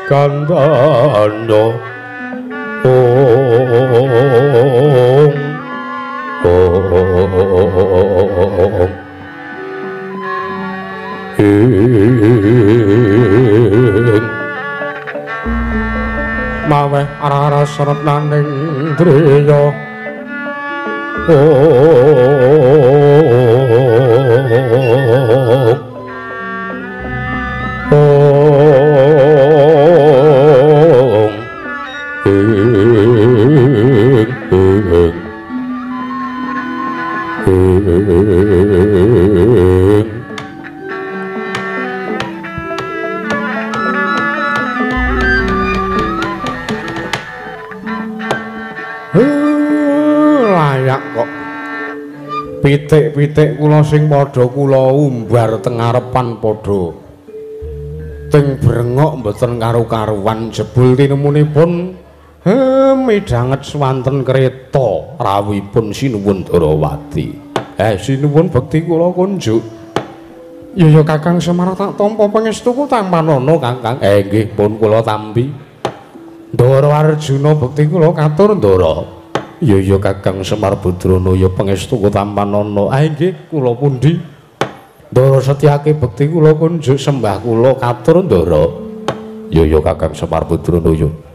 Speaker 2: kandhana ong ong ing maweh arah-arah sretnaning driya ong ong ing ing ing layak kok pitik-pitik kula sing padha kula umbar teng ngarepan padha teng brengok mboten karu-karuan jebul tinemunipun midhanget swanten kereta rawuhipun Sinuwun Darawati. Sinuwun bekti kula kunjuk. Ya ya Kakang Semar tak tampa pangestuku tampanana Kakang. Nggih pun kula tampi. Ndara Arjuna bekti kula katur Ndara. Ya ya Kakang Semar Badranaya pangestuku tampanana. Nggih kula pundi. Ndara Setyaki bekti kula kunjuk sembah kula katur Ndara. Ya ya Kakang Semar Badranaya.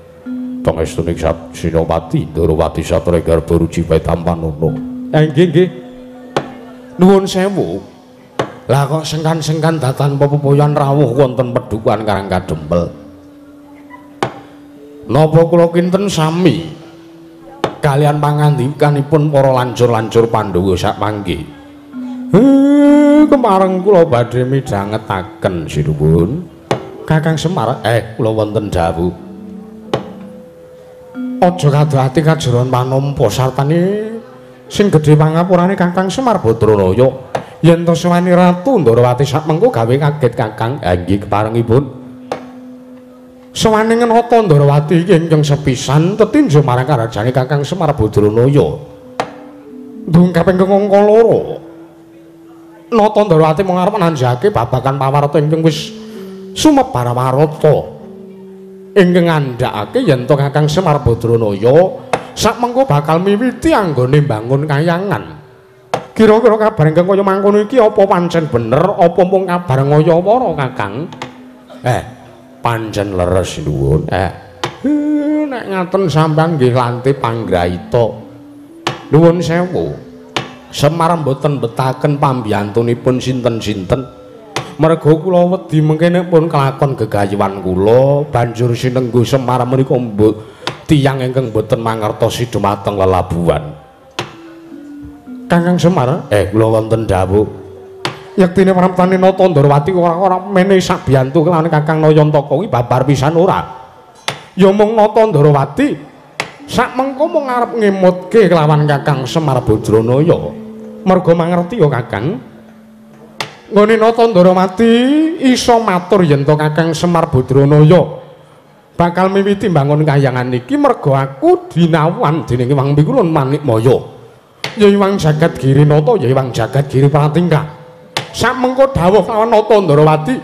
Speaker 2: Pangestune Sinopati Ndarawati Satria Garba Ruci tampanana. Nggih nggih. Nuwun sewu. Lah kok sengkan-sengkan datan pepopoyan rawuh wonten pedukuhan Karang Kadempel. Napa kula kinten sami kalian pangandikanipun para lancur-lancur Pandhawa sak mangke. Kemareng kula badhe midhangetaken sinuwun. Kakang Semar, kula wonten dawuh. Aja kadoh ati kajeron panampa sartane sing gedhe pangapurane Kakang Semar Badranaya. Yen to sewani Ratu Ndarawati sak mengko gawe kaget Kakang. Nggih keparengipun. Sewane ngenata Ndarawati iki ingkang sepisan tetinju marang karajane Kakang Semar Badranaya. Ndung kaping angka loro. Nata Ndarawati mung arep nanjake babagan pawarta ingkang wis sumebar warata. Ingkang ngandhakake yen to Kakang Semar Badranaya sak mengko bakal miwiti anggone mbangun kayangan. Kira-kira kabar ingkang kaya mangkono iki apa pancen bener apa mung kabar ngaya-wara Kakang? Pancen leres nuwun. Nek ngaten sampean nggih lanti panggraita. Nuwun sewu. Semar mboten betaken pambiyantunipun sinten-sinten. Merga kula wedi mengke nek pun kelakon gegayuhan kula banjur sinengguh Semar menika tiyang ingkang mboten mangertosi dumateng lelabuhan. Kakang Semar, kula wonten dawuh. Yektine praptane Nata Ndarawati ora mene sabiyantu kelawan Kakang Nayantaka kuwi babar pisan ora. Ya mung Nata Ndarawati sak mengko mung arep ngemutke kelawan Kakang Semar Badranaya. Merga mangerti ya Kakang. Nggone Nata Ndarawati iso matur yen to Kakang Semar Badranaya bakal miwiti mbangun kayangan iki merga aku dinawan dening Hyang Pikulun Manikmaya. Ya Hyang Jagat Giri Nata, ya Hyang Jagat Giri Pratingkah. Samengko dawuh kelawan Nata Ndarawati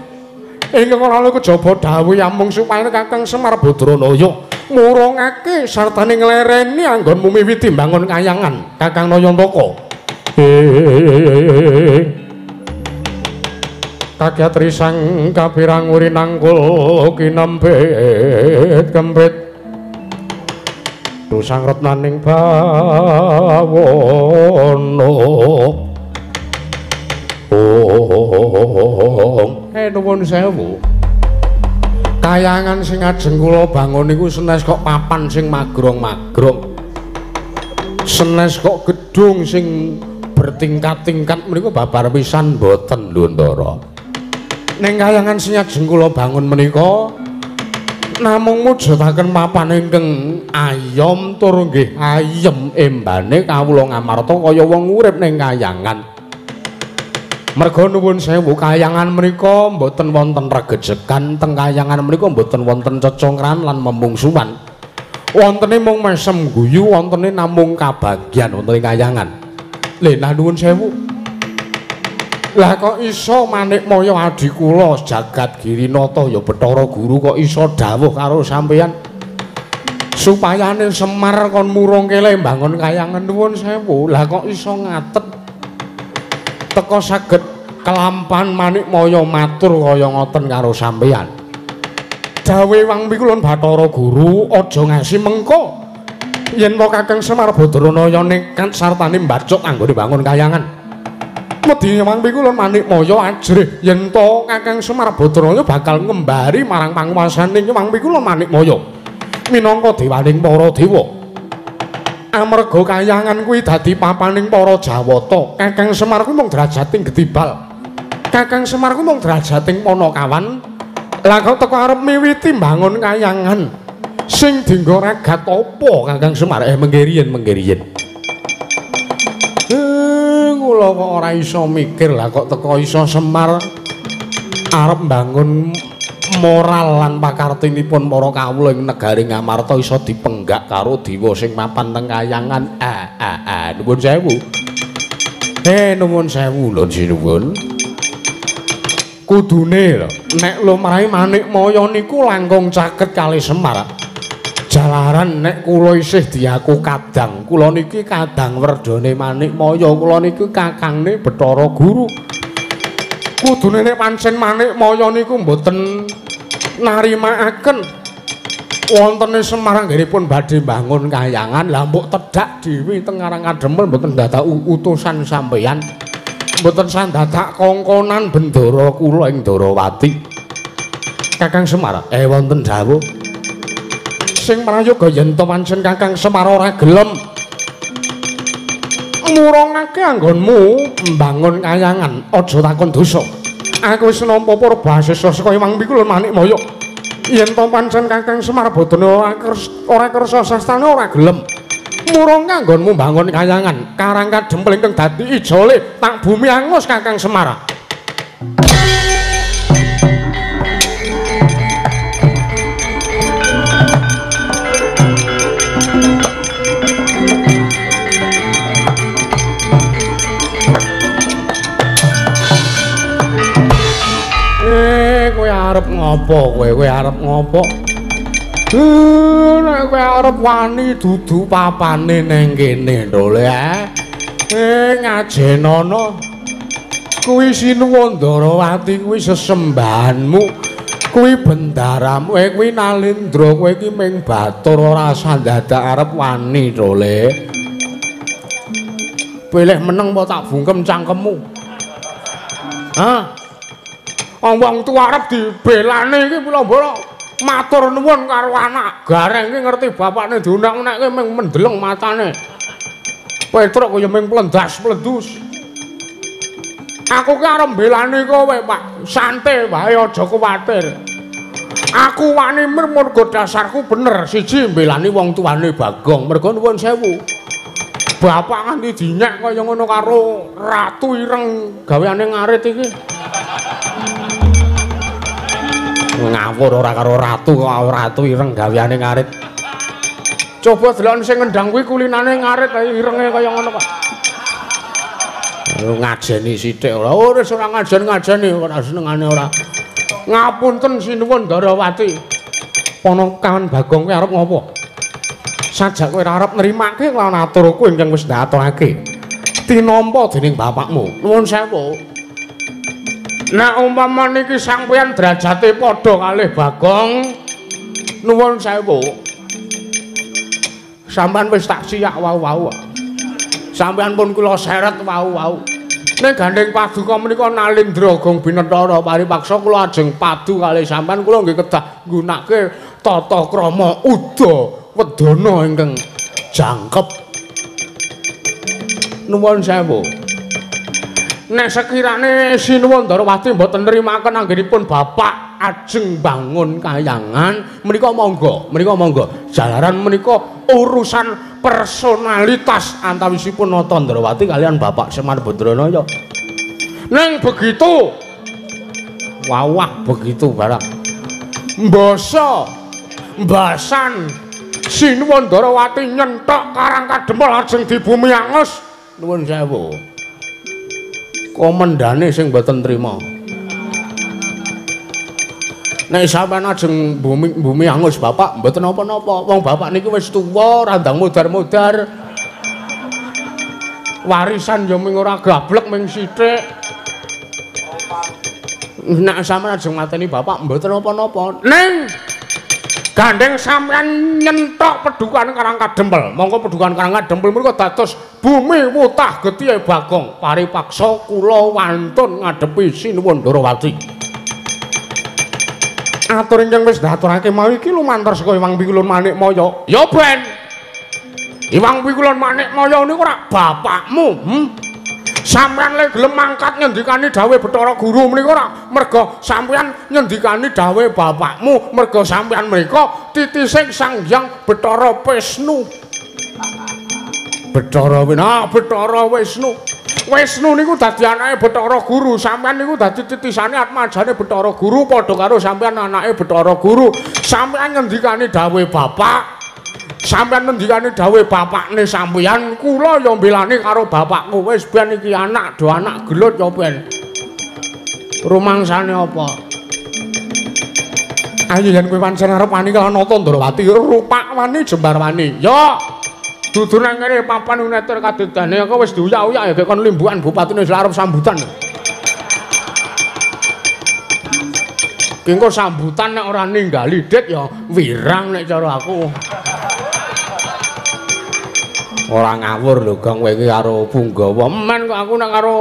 Speaker 2: ingkang ora ana kejaba dawuh amung supaya Kakang Semar Badranaya murungake sartane nglereni anggonmu miwiti mbangun kayangan Kakang Nayantaka. Kakyat risang kapirang uri nangkul kinempit kempit dusang retnaning bawono. Nuwun sewu. Kayangan sing ajeng kula bangun niku senes kok papan sing magrong-magrong. Senes kok gedung sing bertingkat-tingkat menika babar pisan mboten lho Ndara. Ning kayangan sing ajeng kula bangun menika namung mujudaken papan ingkang ayom tur nggih ayem embane kawula ngamarta kaya wong urip ning kayangan. Merga nuwun sewu kayangan menika mboten wonten regejegan, teng kayangan menika mboten wonten cecongkran lan memungsuhan. Wontene mung mesem guyu, wontene namung kabagyan wonten ing kayangan. Lha nah nuwun sewu. Lah kok iso Manikmaya adhi kula Jagat Girinata ya Bathara Guru kok iso dawuh karo sampeyan supayane Semar kon murung kele mbangun kayangan nuwun sewu. Lah kok iso ngatet teka saged kelampan Manikmaya matur kaya ngoten karo sampeyan. Dawuhe Wang Pikulun Bathara Guru aja ngasi mengko yen to Kakang Semar Badranaya nekat sartane mbacuk anggone bangun kayangan. Wedi Wang Pikulun Manikmaya ajrih yen to Kakang Semar Badranaya bakal ngembari marang panguwasane Wang Pikulun Manikmaya minangka dewaning para dewa. Amarga kayangan kuwi dadi papaning para Jawata. Kakang Semar kuwi mung derajating gedibal. Kakang Semar kuwi mung derajating panakawan. Lah kok teko arep miwiti mbangun kayangan sing dienggo ragat apa Kakang Semar? Mengke riyen. Kula kok ora iso mikir lah kok teko iso Semar arep mbangun moral lan pakartinipun para kawula ing negari Ngamarta iso dipenggak karo dewa sing mapan teng kayangan. Nuwun sewu. Nuwun sewu lho sinuwun. Kudune lho nek lumrahe Manikmaya niku langkung caket kalih Semar. Jalaran nek kula isih diaku kadang, kula niki kadang werdane Manikmaya, kula niki kakangne Bathara Guru. Kudune nek pancen Manikmaya niku mboten narimakaken wontene Semar anggenipun badhe mbangun kayangan, lah mbok tedhak dhewe teng Karang Kadempel mboten dadak utusan sampeyan. Mboten sandadak kongkonan bendara kula ing Ndarawati. Kakang Semar, wonten dawuh. Sing prayoga yen to pancen Kakang Semar ora gelem murungake anggonmu mbangun kayangan, aja takon dosa. Aku wis nampa purbasesa saka Hyang Pikulun Manikmaya. Yen to pancen Kakang Semar Badana ora kersa sastane ora gelem murung kanggonmu mbangun kayangan, Karang Kadempel ingkang dadi ijole tak bumi angus Kakang Semar. Kowe arep ngopo kowe? Kowe arep ngopo? Nek kowe arep wani dudu papane ning kene lho ngajenono. Kuwi Sinuwun Ndarawati kuwi sesembahanmu, kuwi bendaramu, kuwi Nalindra, kowe iki ming batur ora sandadak arep wani to le. Pilih meneng apa tak bungkem cangkemmu? Hah? Wong tuwa arep dibelani iki mula mbara matur nuwun karo anak. Gareng iki ngerti bapakne diunek-unekke ming mendeleng matane. Petruk kaya ming plendas-plendus. Aku ki arep mbelani kowe, Pak. Santai wae aja kuwatir. Aku wani mergo dasarku bener. Siji mbelani wong tuane Bagong, mergo nuwun sewu. Bapak nganti dinyek kaya ngono karo Ratu Ireng gaweane ngarit iki. Ngawur ora karo ratu kok Ratu Ireng gaweane ngarit. Coba delok sing ngendang kuwi kulinane ngarit irenge kaya ngono kok. Ngajeni sithik ora. Ora wis ora ngajen-ngajeni ora senengane ora. Ngapunten sinuwun Ndarawati. Ponakan Bagong kowe arep ngopo? Sajak kowe ora arep nrimake lawan aturku ingkang wis ndaturake. Tinampa dening bapakmu. Nuwun sewu. Nek umpama niki sampeyan derajate padha kalih Bagong, nuwun sewu. Sampeyan wis tak siak wau-wau. Sampeyan pun kula seret wau-wau. Ning gandeng paduka menika Nalindra Gong Binetara paripaksa kula ajeng padu kalih sampean kula nggih kedah nggunakake tata krama uda wedana ingkang jangkep. Nuwun sewu. Nek sekirane Sinuwun Ndarawati mboten nrimaken anggenipun bapak ajeng bangun kayangan menika monggo, menika monggo. Jalaran menika urusan personalitas antawisipun Nata Ndrawati kalian Bapak Semar Badranaya. Ning begitu wawah begitu barang mbasa mbasan Sinuwun Ndarawati nyenthok Karang Kadempel ajeng dibumi angus. Nuwun sewu. Komendane sing mboten trima. Nek sampean ajeng bumi angus bapak mboten napa-napa. Wong bapak niki wis tuwa, randang modar-modar. Warisan ya ming ora gablek ming sithik. Nek sampean ajeng mateni bapak mboten napa-napa. Ning gandeng sampean nyenthok pedukan Karang Kadempel. Monggo pedukan Karang Kadempel menika dados bumi wutah getihe Bagong. Paripaksa kula wantun ngadepi Sinuwun Ndarawati. Atur ingkang wis ndaturake mau iki lumantar saka Iwang Pikulun Manikmaya. Ya ben. Iwang Pikulun Manikmaya niku ora bapakmu, Sampeyan le gelem mangkat ngendikani dawuhe Bathara Guru menika ora merga sampeyan ngendikani dawuhe bapakmu, merga sampeyan menika titising Sang Hyang Bathara Wisnu. Bathara Bathara Wisnu. Wisnu niku dadi anake Bathara Guru, sampeyan niku dadi titisane atmajane Bathara Guru padha karo sampeyan anake Bathara Guru. Sampeyan ngendikani dawuhe bapak, sampeyan ngendikani dawuhe bapakne sampeyan, kula ya mbelani karo bapakku. Wis ben iki anak do anak gelut ya ben. Rumangsane apa? Ayo yen kowe pancen arep wani karo Nata Ndrawati, rupak wani jembar wani. Yo. Dudu nang kene papan neter kadedane aku wis diuyak-uyak ya kon limbukan bupatine wis arep sambutan. Ki engko sambutan nek ora ninggali dit ya wirang nek cara aku. Ora ngawur lho Gong kowe iki karo Punggawa. Men kok aku nek karo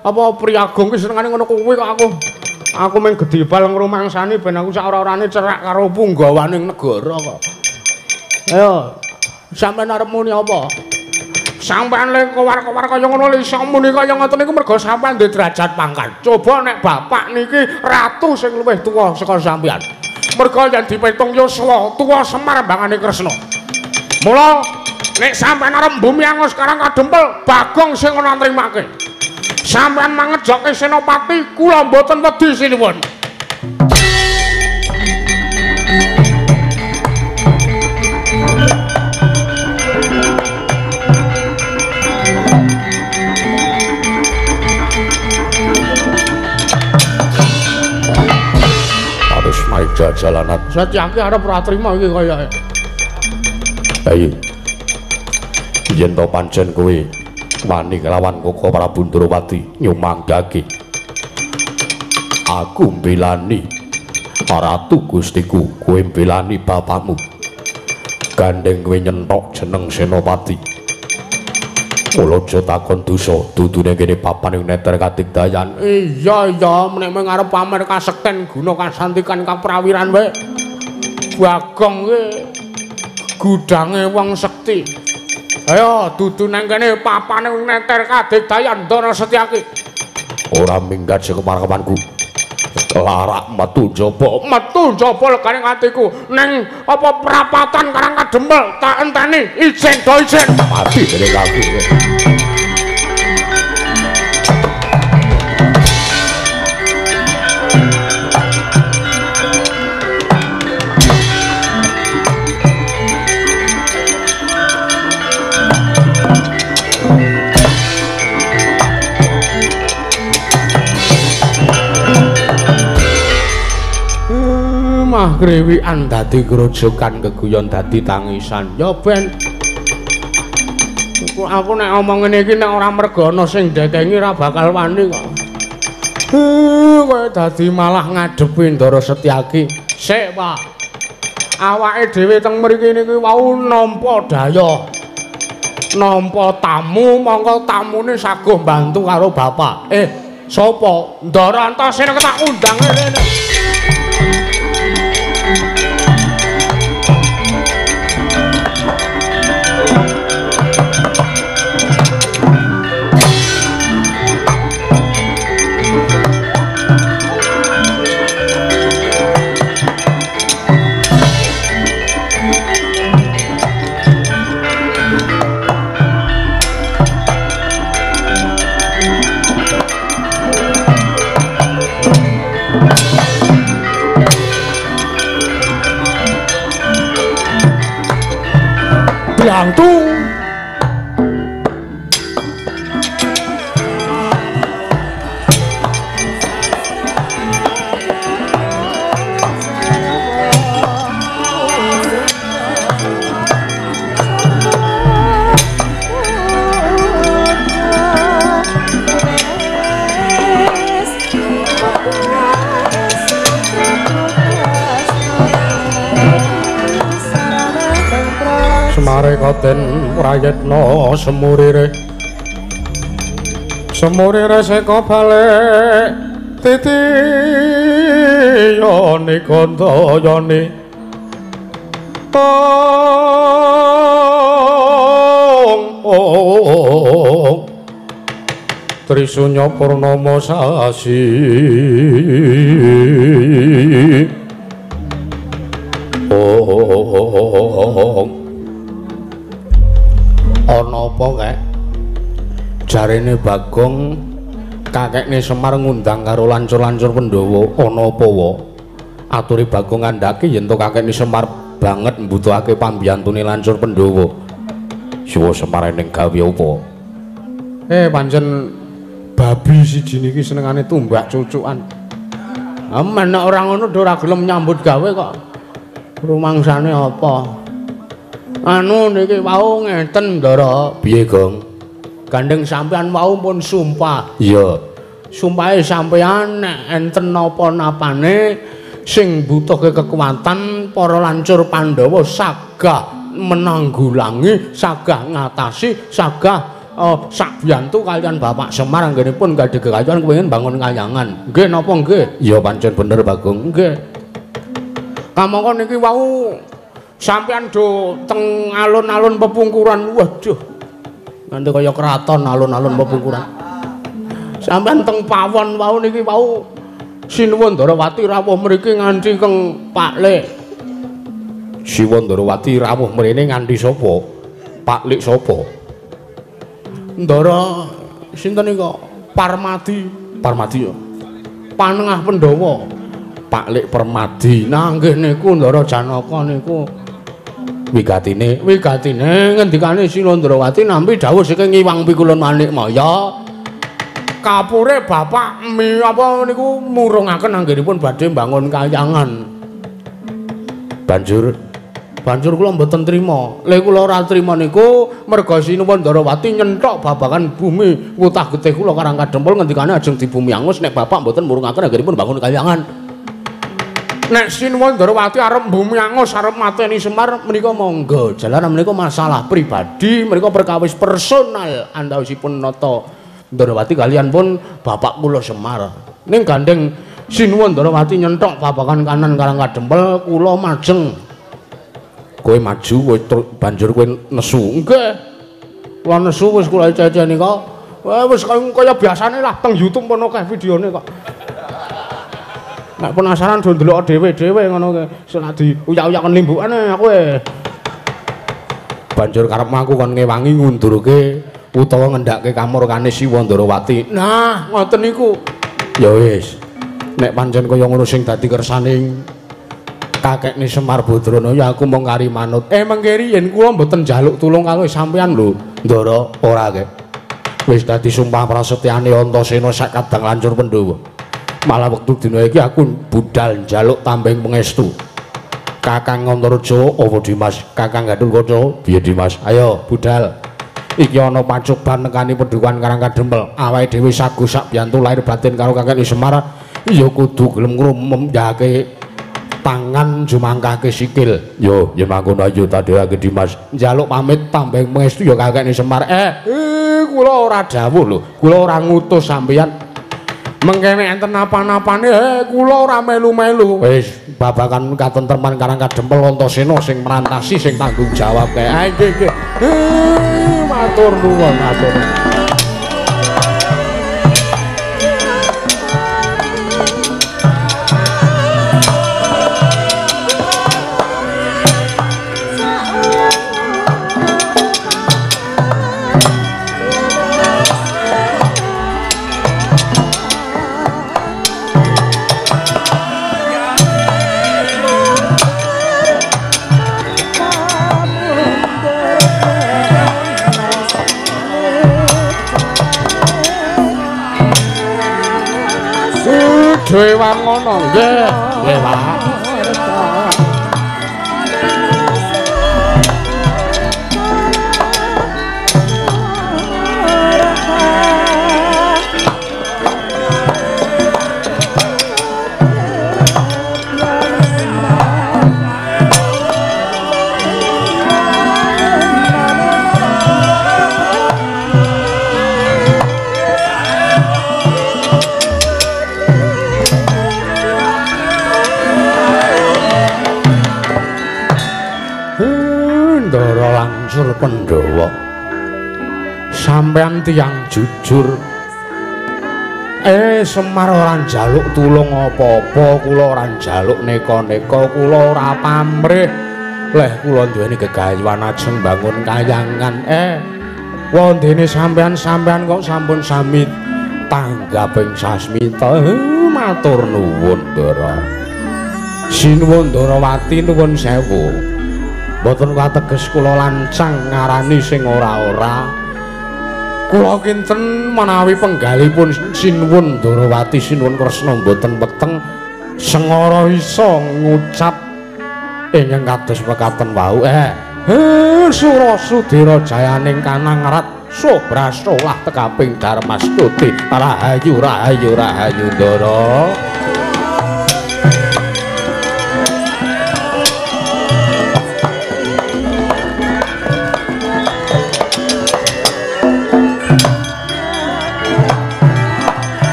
Speaker 2: apa Priyagung ki senengane ngono kuwi kok aku. Aku mung gedebal ngrumangsani ben aku sak ora-orane cerak karo punggawaning negara kok. Ayo sampeyan arep muni apa? Sampeyan le kowar-kowar kaya ngono le iso muni kaya ngoten niku mergo sampeyan duwe derajat pangkat. Coba nek bapak niki ratu sing luwih tuwa saka sampeyan. Mergo yen dipitung yuswa tuwa Semar mbangane Kresna. Mula nek sampeyan arep mbumi angus Karang Kadempel, Bagong sing ora nrimake. Sampeyan mangejoke senopati, kula mboten wedi sinuwun.
Speaker 1: Jalanan.
Speaker 2: Satyaki arep ora trima iki kaya.
Speaker 1: Ayo. Yen to pancen kowe wani kelawan Koko Prabu Ndrawati nyumanggake. Aku mbelani Ratu Gustiku, kowe mbelani bapakmu. Gandeng kowe nyenthok jeneng Senopati. Mula aja takon dosa, dudune kene papan ing neter kadigdayan.
Speaker 2: Iya iya, nek mung arep pamer kasekten guna kasantikan kaprawiran wae. Bagong ki gudange wong sekti. Ayo dudu nang kene papane neter kadigdayan Ndara Setyaki.
Speaker 1: Ora minggat saka parawanku. Larak metu njaba,
Speaker 2: metu njaba legane atiku ning apa prapatan Karang Kadempel tak enteni ijen do ijen
Speaker 1: mati dening aku.
Speaker 2: Mah kriwikan dadi grojogan keguyon dadi tangisan. Ya ben aku nek omong ngene iki nek ora merga ana sing ndekengi ora bakal wani kok. Kowe dadi malah ngadepi Ndara Setyaki. Sik, Pak. Awake dhewe teng mriki niki wau nampa daya. Nampa tamu mongko tamune saguh mbantu karo bapak. Sapa? Ndara Antasena tak undang rene. Blantung. Marekaten prayitna semurire semurire seka balik titiyane kandayane ong Trisunya purnama sasi ong. Ana apa kek? Jarene Bagong kakekne Semar ngundang karo lancur-lancur Pandhawa. Ana apa wa? Aturi Bagong ngandhake yen to kakekne Semar banget mbutuhake pambiyantune lancur Pandhawa. Siwa Semar ning gawe apa? Pancen babi siji niki senengane tumbak cucukan. Amen nek ora ngono ora gelem nyambut gawe kok. Rumangsane apa? Anu niki wau ngeten Ndara. Piye, Gong? Gandeng sampean wau pun sumpah. Iya. Sumpahe sampean nek enten napa-napane sing mbutuhke kekuatan para lancur Pandhawa sagah menanggulangi, sagah ngatasi, sagah sakbiyantu kalian Bapak Semar anggenipun gadhe kekayon kepengin bangun kayangan. Nggih napa nggih? Iya pancen bener Bagong. Nggih. Kamangka niki wau sampean do teng alun-alun pepungkuran. Waduh. Nganti kaya kraton alun-alun pepungkuran. Sampean teng pawon wau niki wau Sinuwun Ndarawati rawuh mriki nganti keng Pak Lek. Sinuwun Ndarawati rawuh mrene nganti sapa? Pak Lek sapa? Ndara sinten nika? Parmadi. Parmadi ya. Panengah Pandhawa. Pak Lek Permadi. Nah nggih niku Ndara Janaka niku. Wigatine, wigatine ngendikane Sinuwun Ndarawati nampi dawuh saking Iwang Pikulun Manikmaya. Kapure bapak mi apa niku murungaken anggenipun badhe mbangun kayangan. Banjur kula mboten trima. Lha kula ora trima niku merga Sinuwun Ndarawati nyenthok babagan bumi wutah getih kula Karang Kadempel ngendikane ajeng dibumi angus nek bapak mboten murungaken anggenipun mbangun kayangan. Nek Sinuwun Ndarawati arep bumi angus arep mateni Semar menika monggo. Jalaran menika masalah pribadi, menika perkawis personal antawisipun nata Ndarawati kalian pun bapak kula Semar. Ning gandeng Sinuwun Ndarawati nyenthok babagan kanan Karang Kadempel kula majeng. Kowe maju kowe banjur kowe nesu. Nggih. Kula nesu wis kula ceceni kok. Wis kaya biasane lah teng YouTube pun akeh videone kok. Nek penasaran do ndelok dhewe-dhewe ngono kae. Nek diuyak-uyaken limbukane aku e. Banjur karepmu aku kon ngewangi ngundurke utawa ngendhake kamurkane Siwa Ndarawati. Nah, ngoten niku. Ya wis. Nek pancen kaya ngono sing dadi kersane kakekne Semar Badrana ya aku mung kari manut. Mengke riyen kula mboten njaluk tulung karo sampean lho, Ndara. Ora kek. Wis dadi sumpah prasetyane Antasena sak kadang lancur Pandhawa. Malah wektu dina iki aku budal njaluk tambeng pangestu. Kakang Antareja apa Dimas? Kakang Gatotkaca piye Dimas? Ayo budal. Iki ana pacoban nekani Padukuhan Karang Kadempel. Awake dhewe sagu sak biyantu lahir batin karo kakek Semar ya kudu gelem ngrumemyake
Speaker 1: Tangan jumangkahke sikil. Yo, yen mangkono ayo tadhewake Dimas. Njaluk pamit tambeng pangestu ya kakekne Semar. Kula ora dawuh lho. Kula ora ngutus sampeyan. Mengkene enten napa-napane kula ora melu-melu. Wis babagan katentreman Karang Kadempel Antasena sing merantasi sing tanggung jawab kae. Nggih nggih. Matur nuwun, matur. Dewa ngono nggih, nggih Pak. Langsur Pandhawa, sampeyan tiyang jujur. Semar ora njaluk tulung apa-apa, kula ora njaluk neka-neka, kula ora pamrih. Leh kula duweni gegayuhan ajeng bangun kayangan. Wondene sampeyan-sampeyan kok sampun sami tanggaping sasmita. Matur nuwun, Ndara. Sinuwun Ndarawati, nuwun sewu. Mboten kateges kula lancang ngarani sing ora-ora. Kula kinten menawi penggalipun Sinuwun Ndarawati Sinuwun Kresna mboten peteng sengara isa ngucap ingkang kados mekaten wau. Sura Sudira jayaning kanangrat sobrasolah tekaping Darmastuti. Rahayu rahayu rahayu Ndara.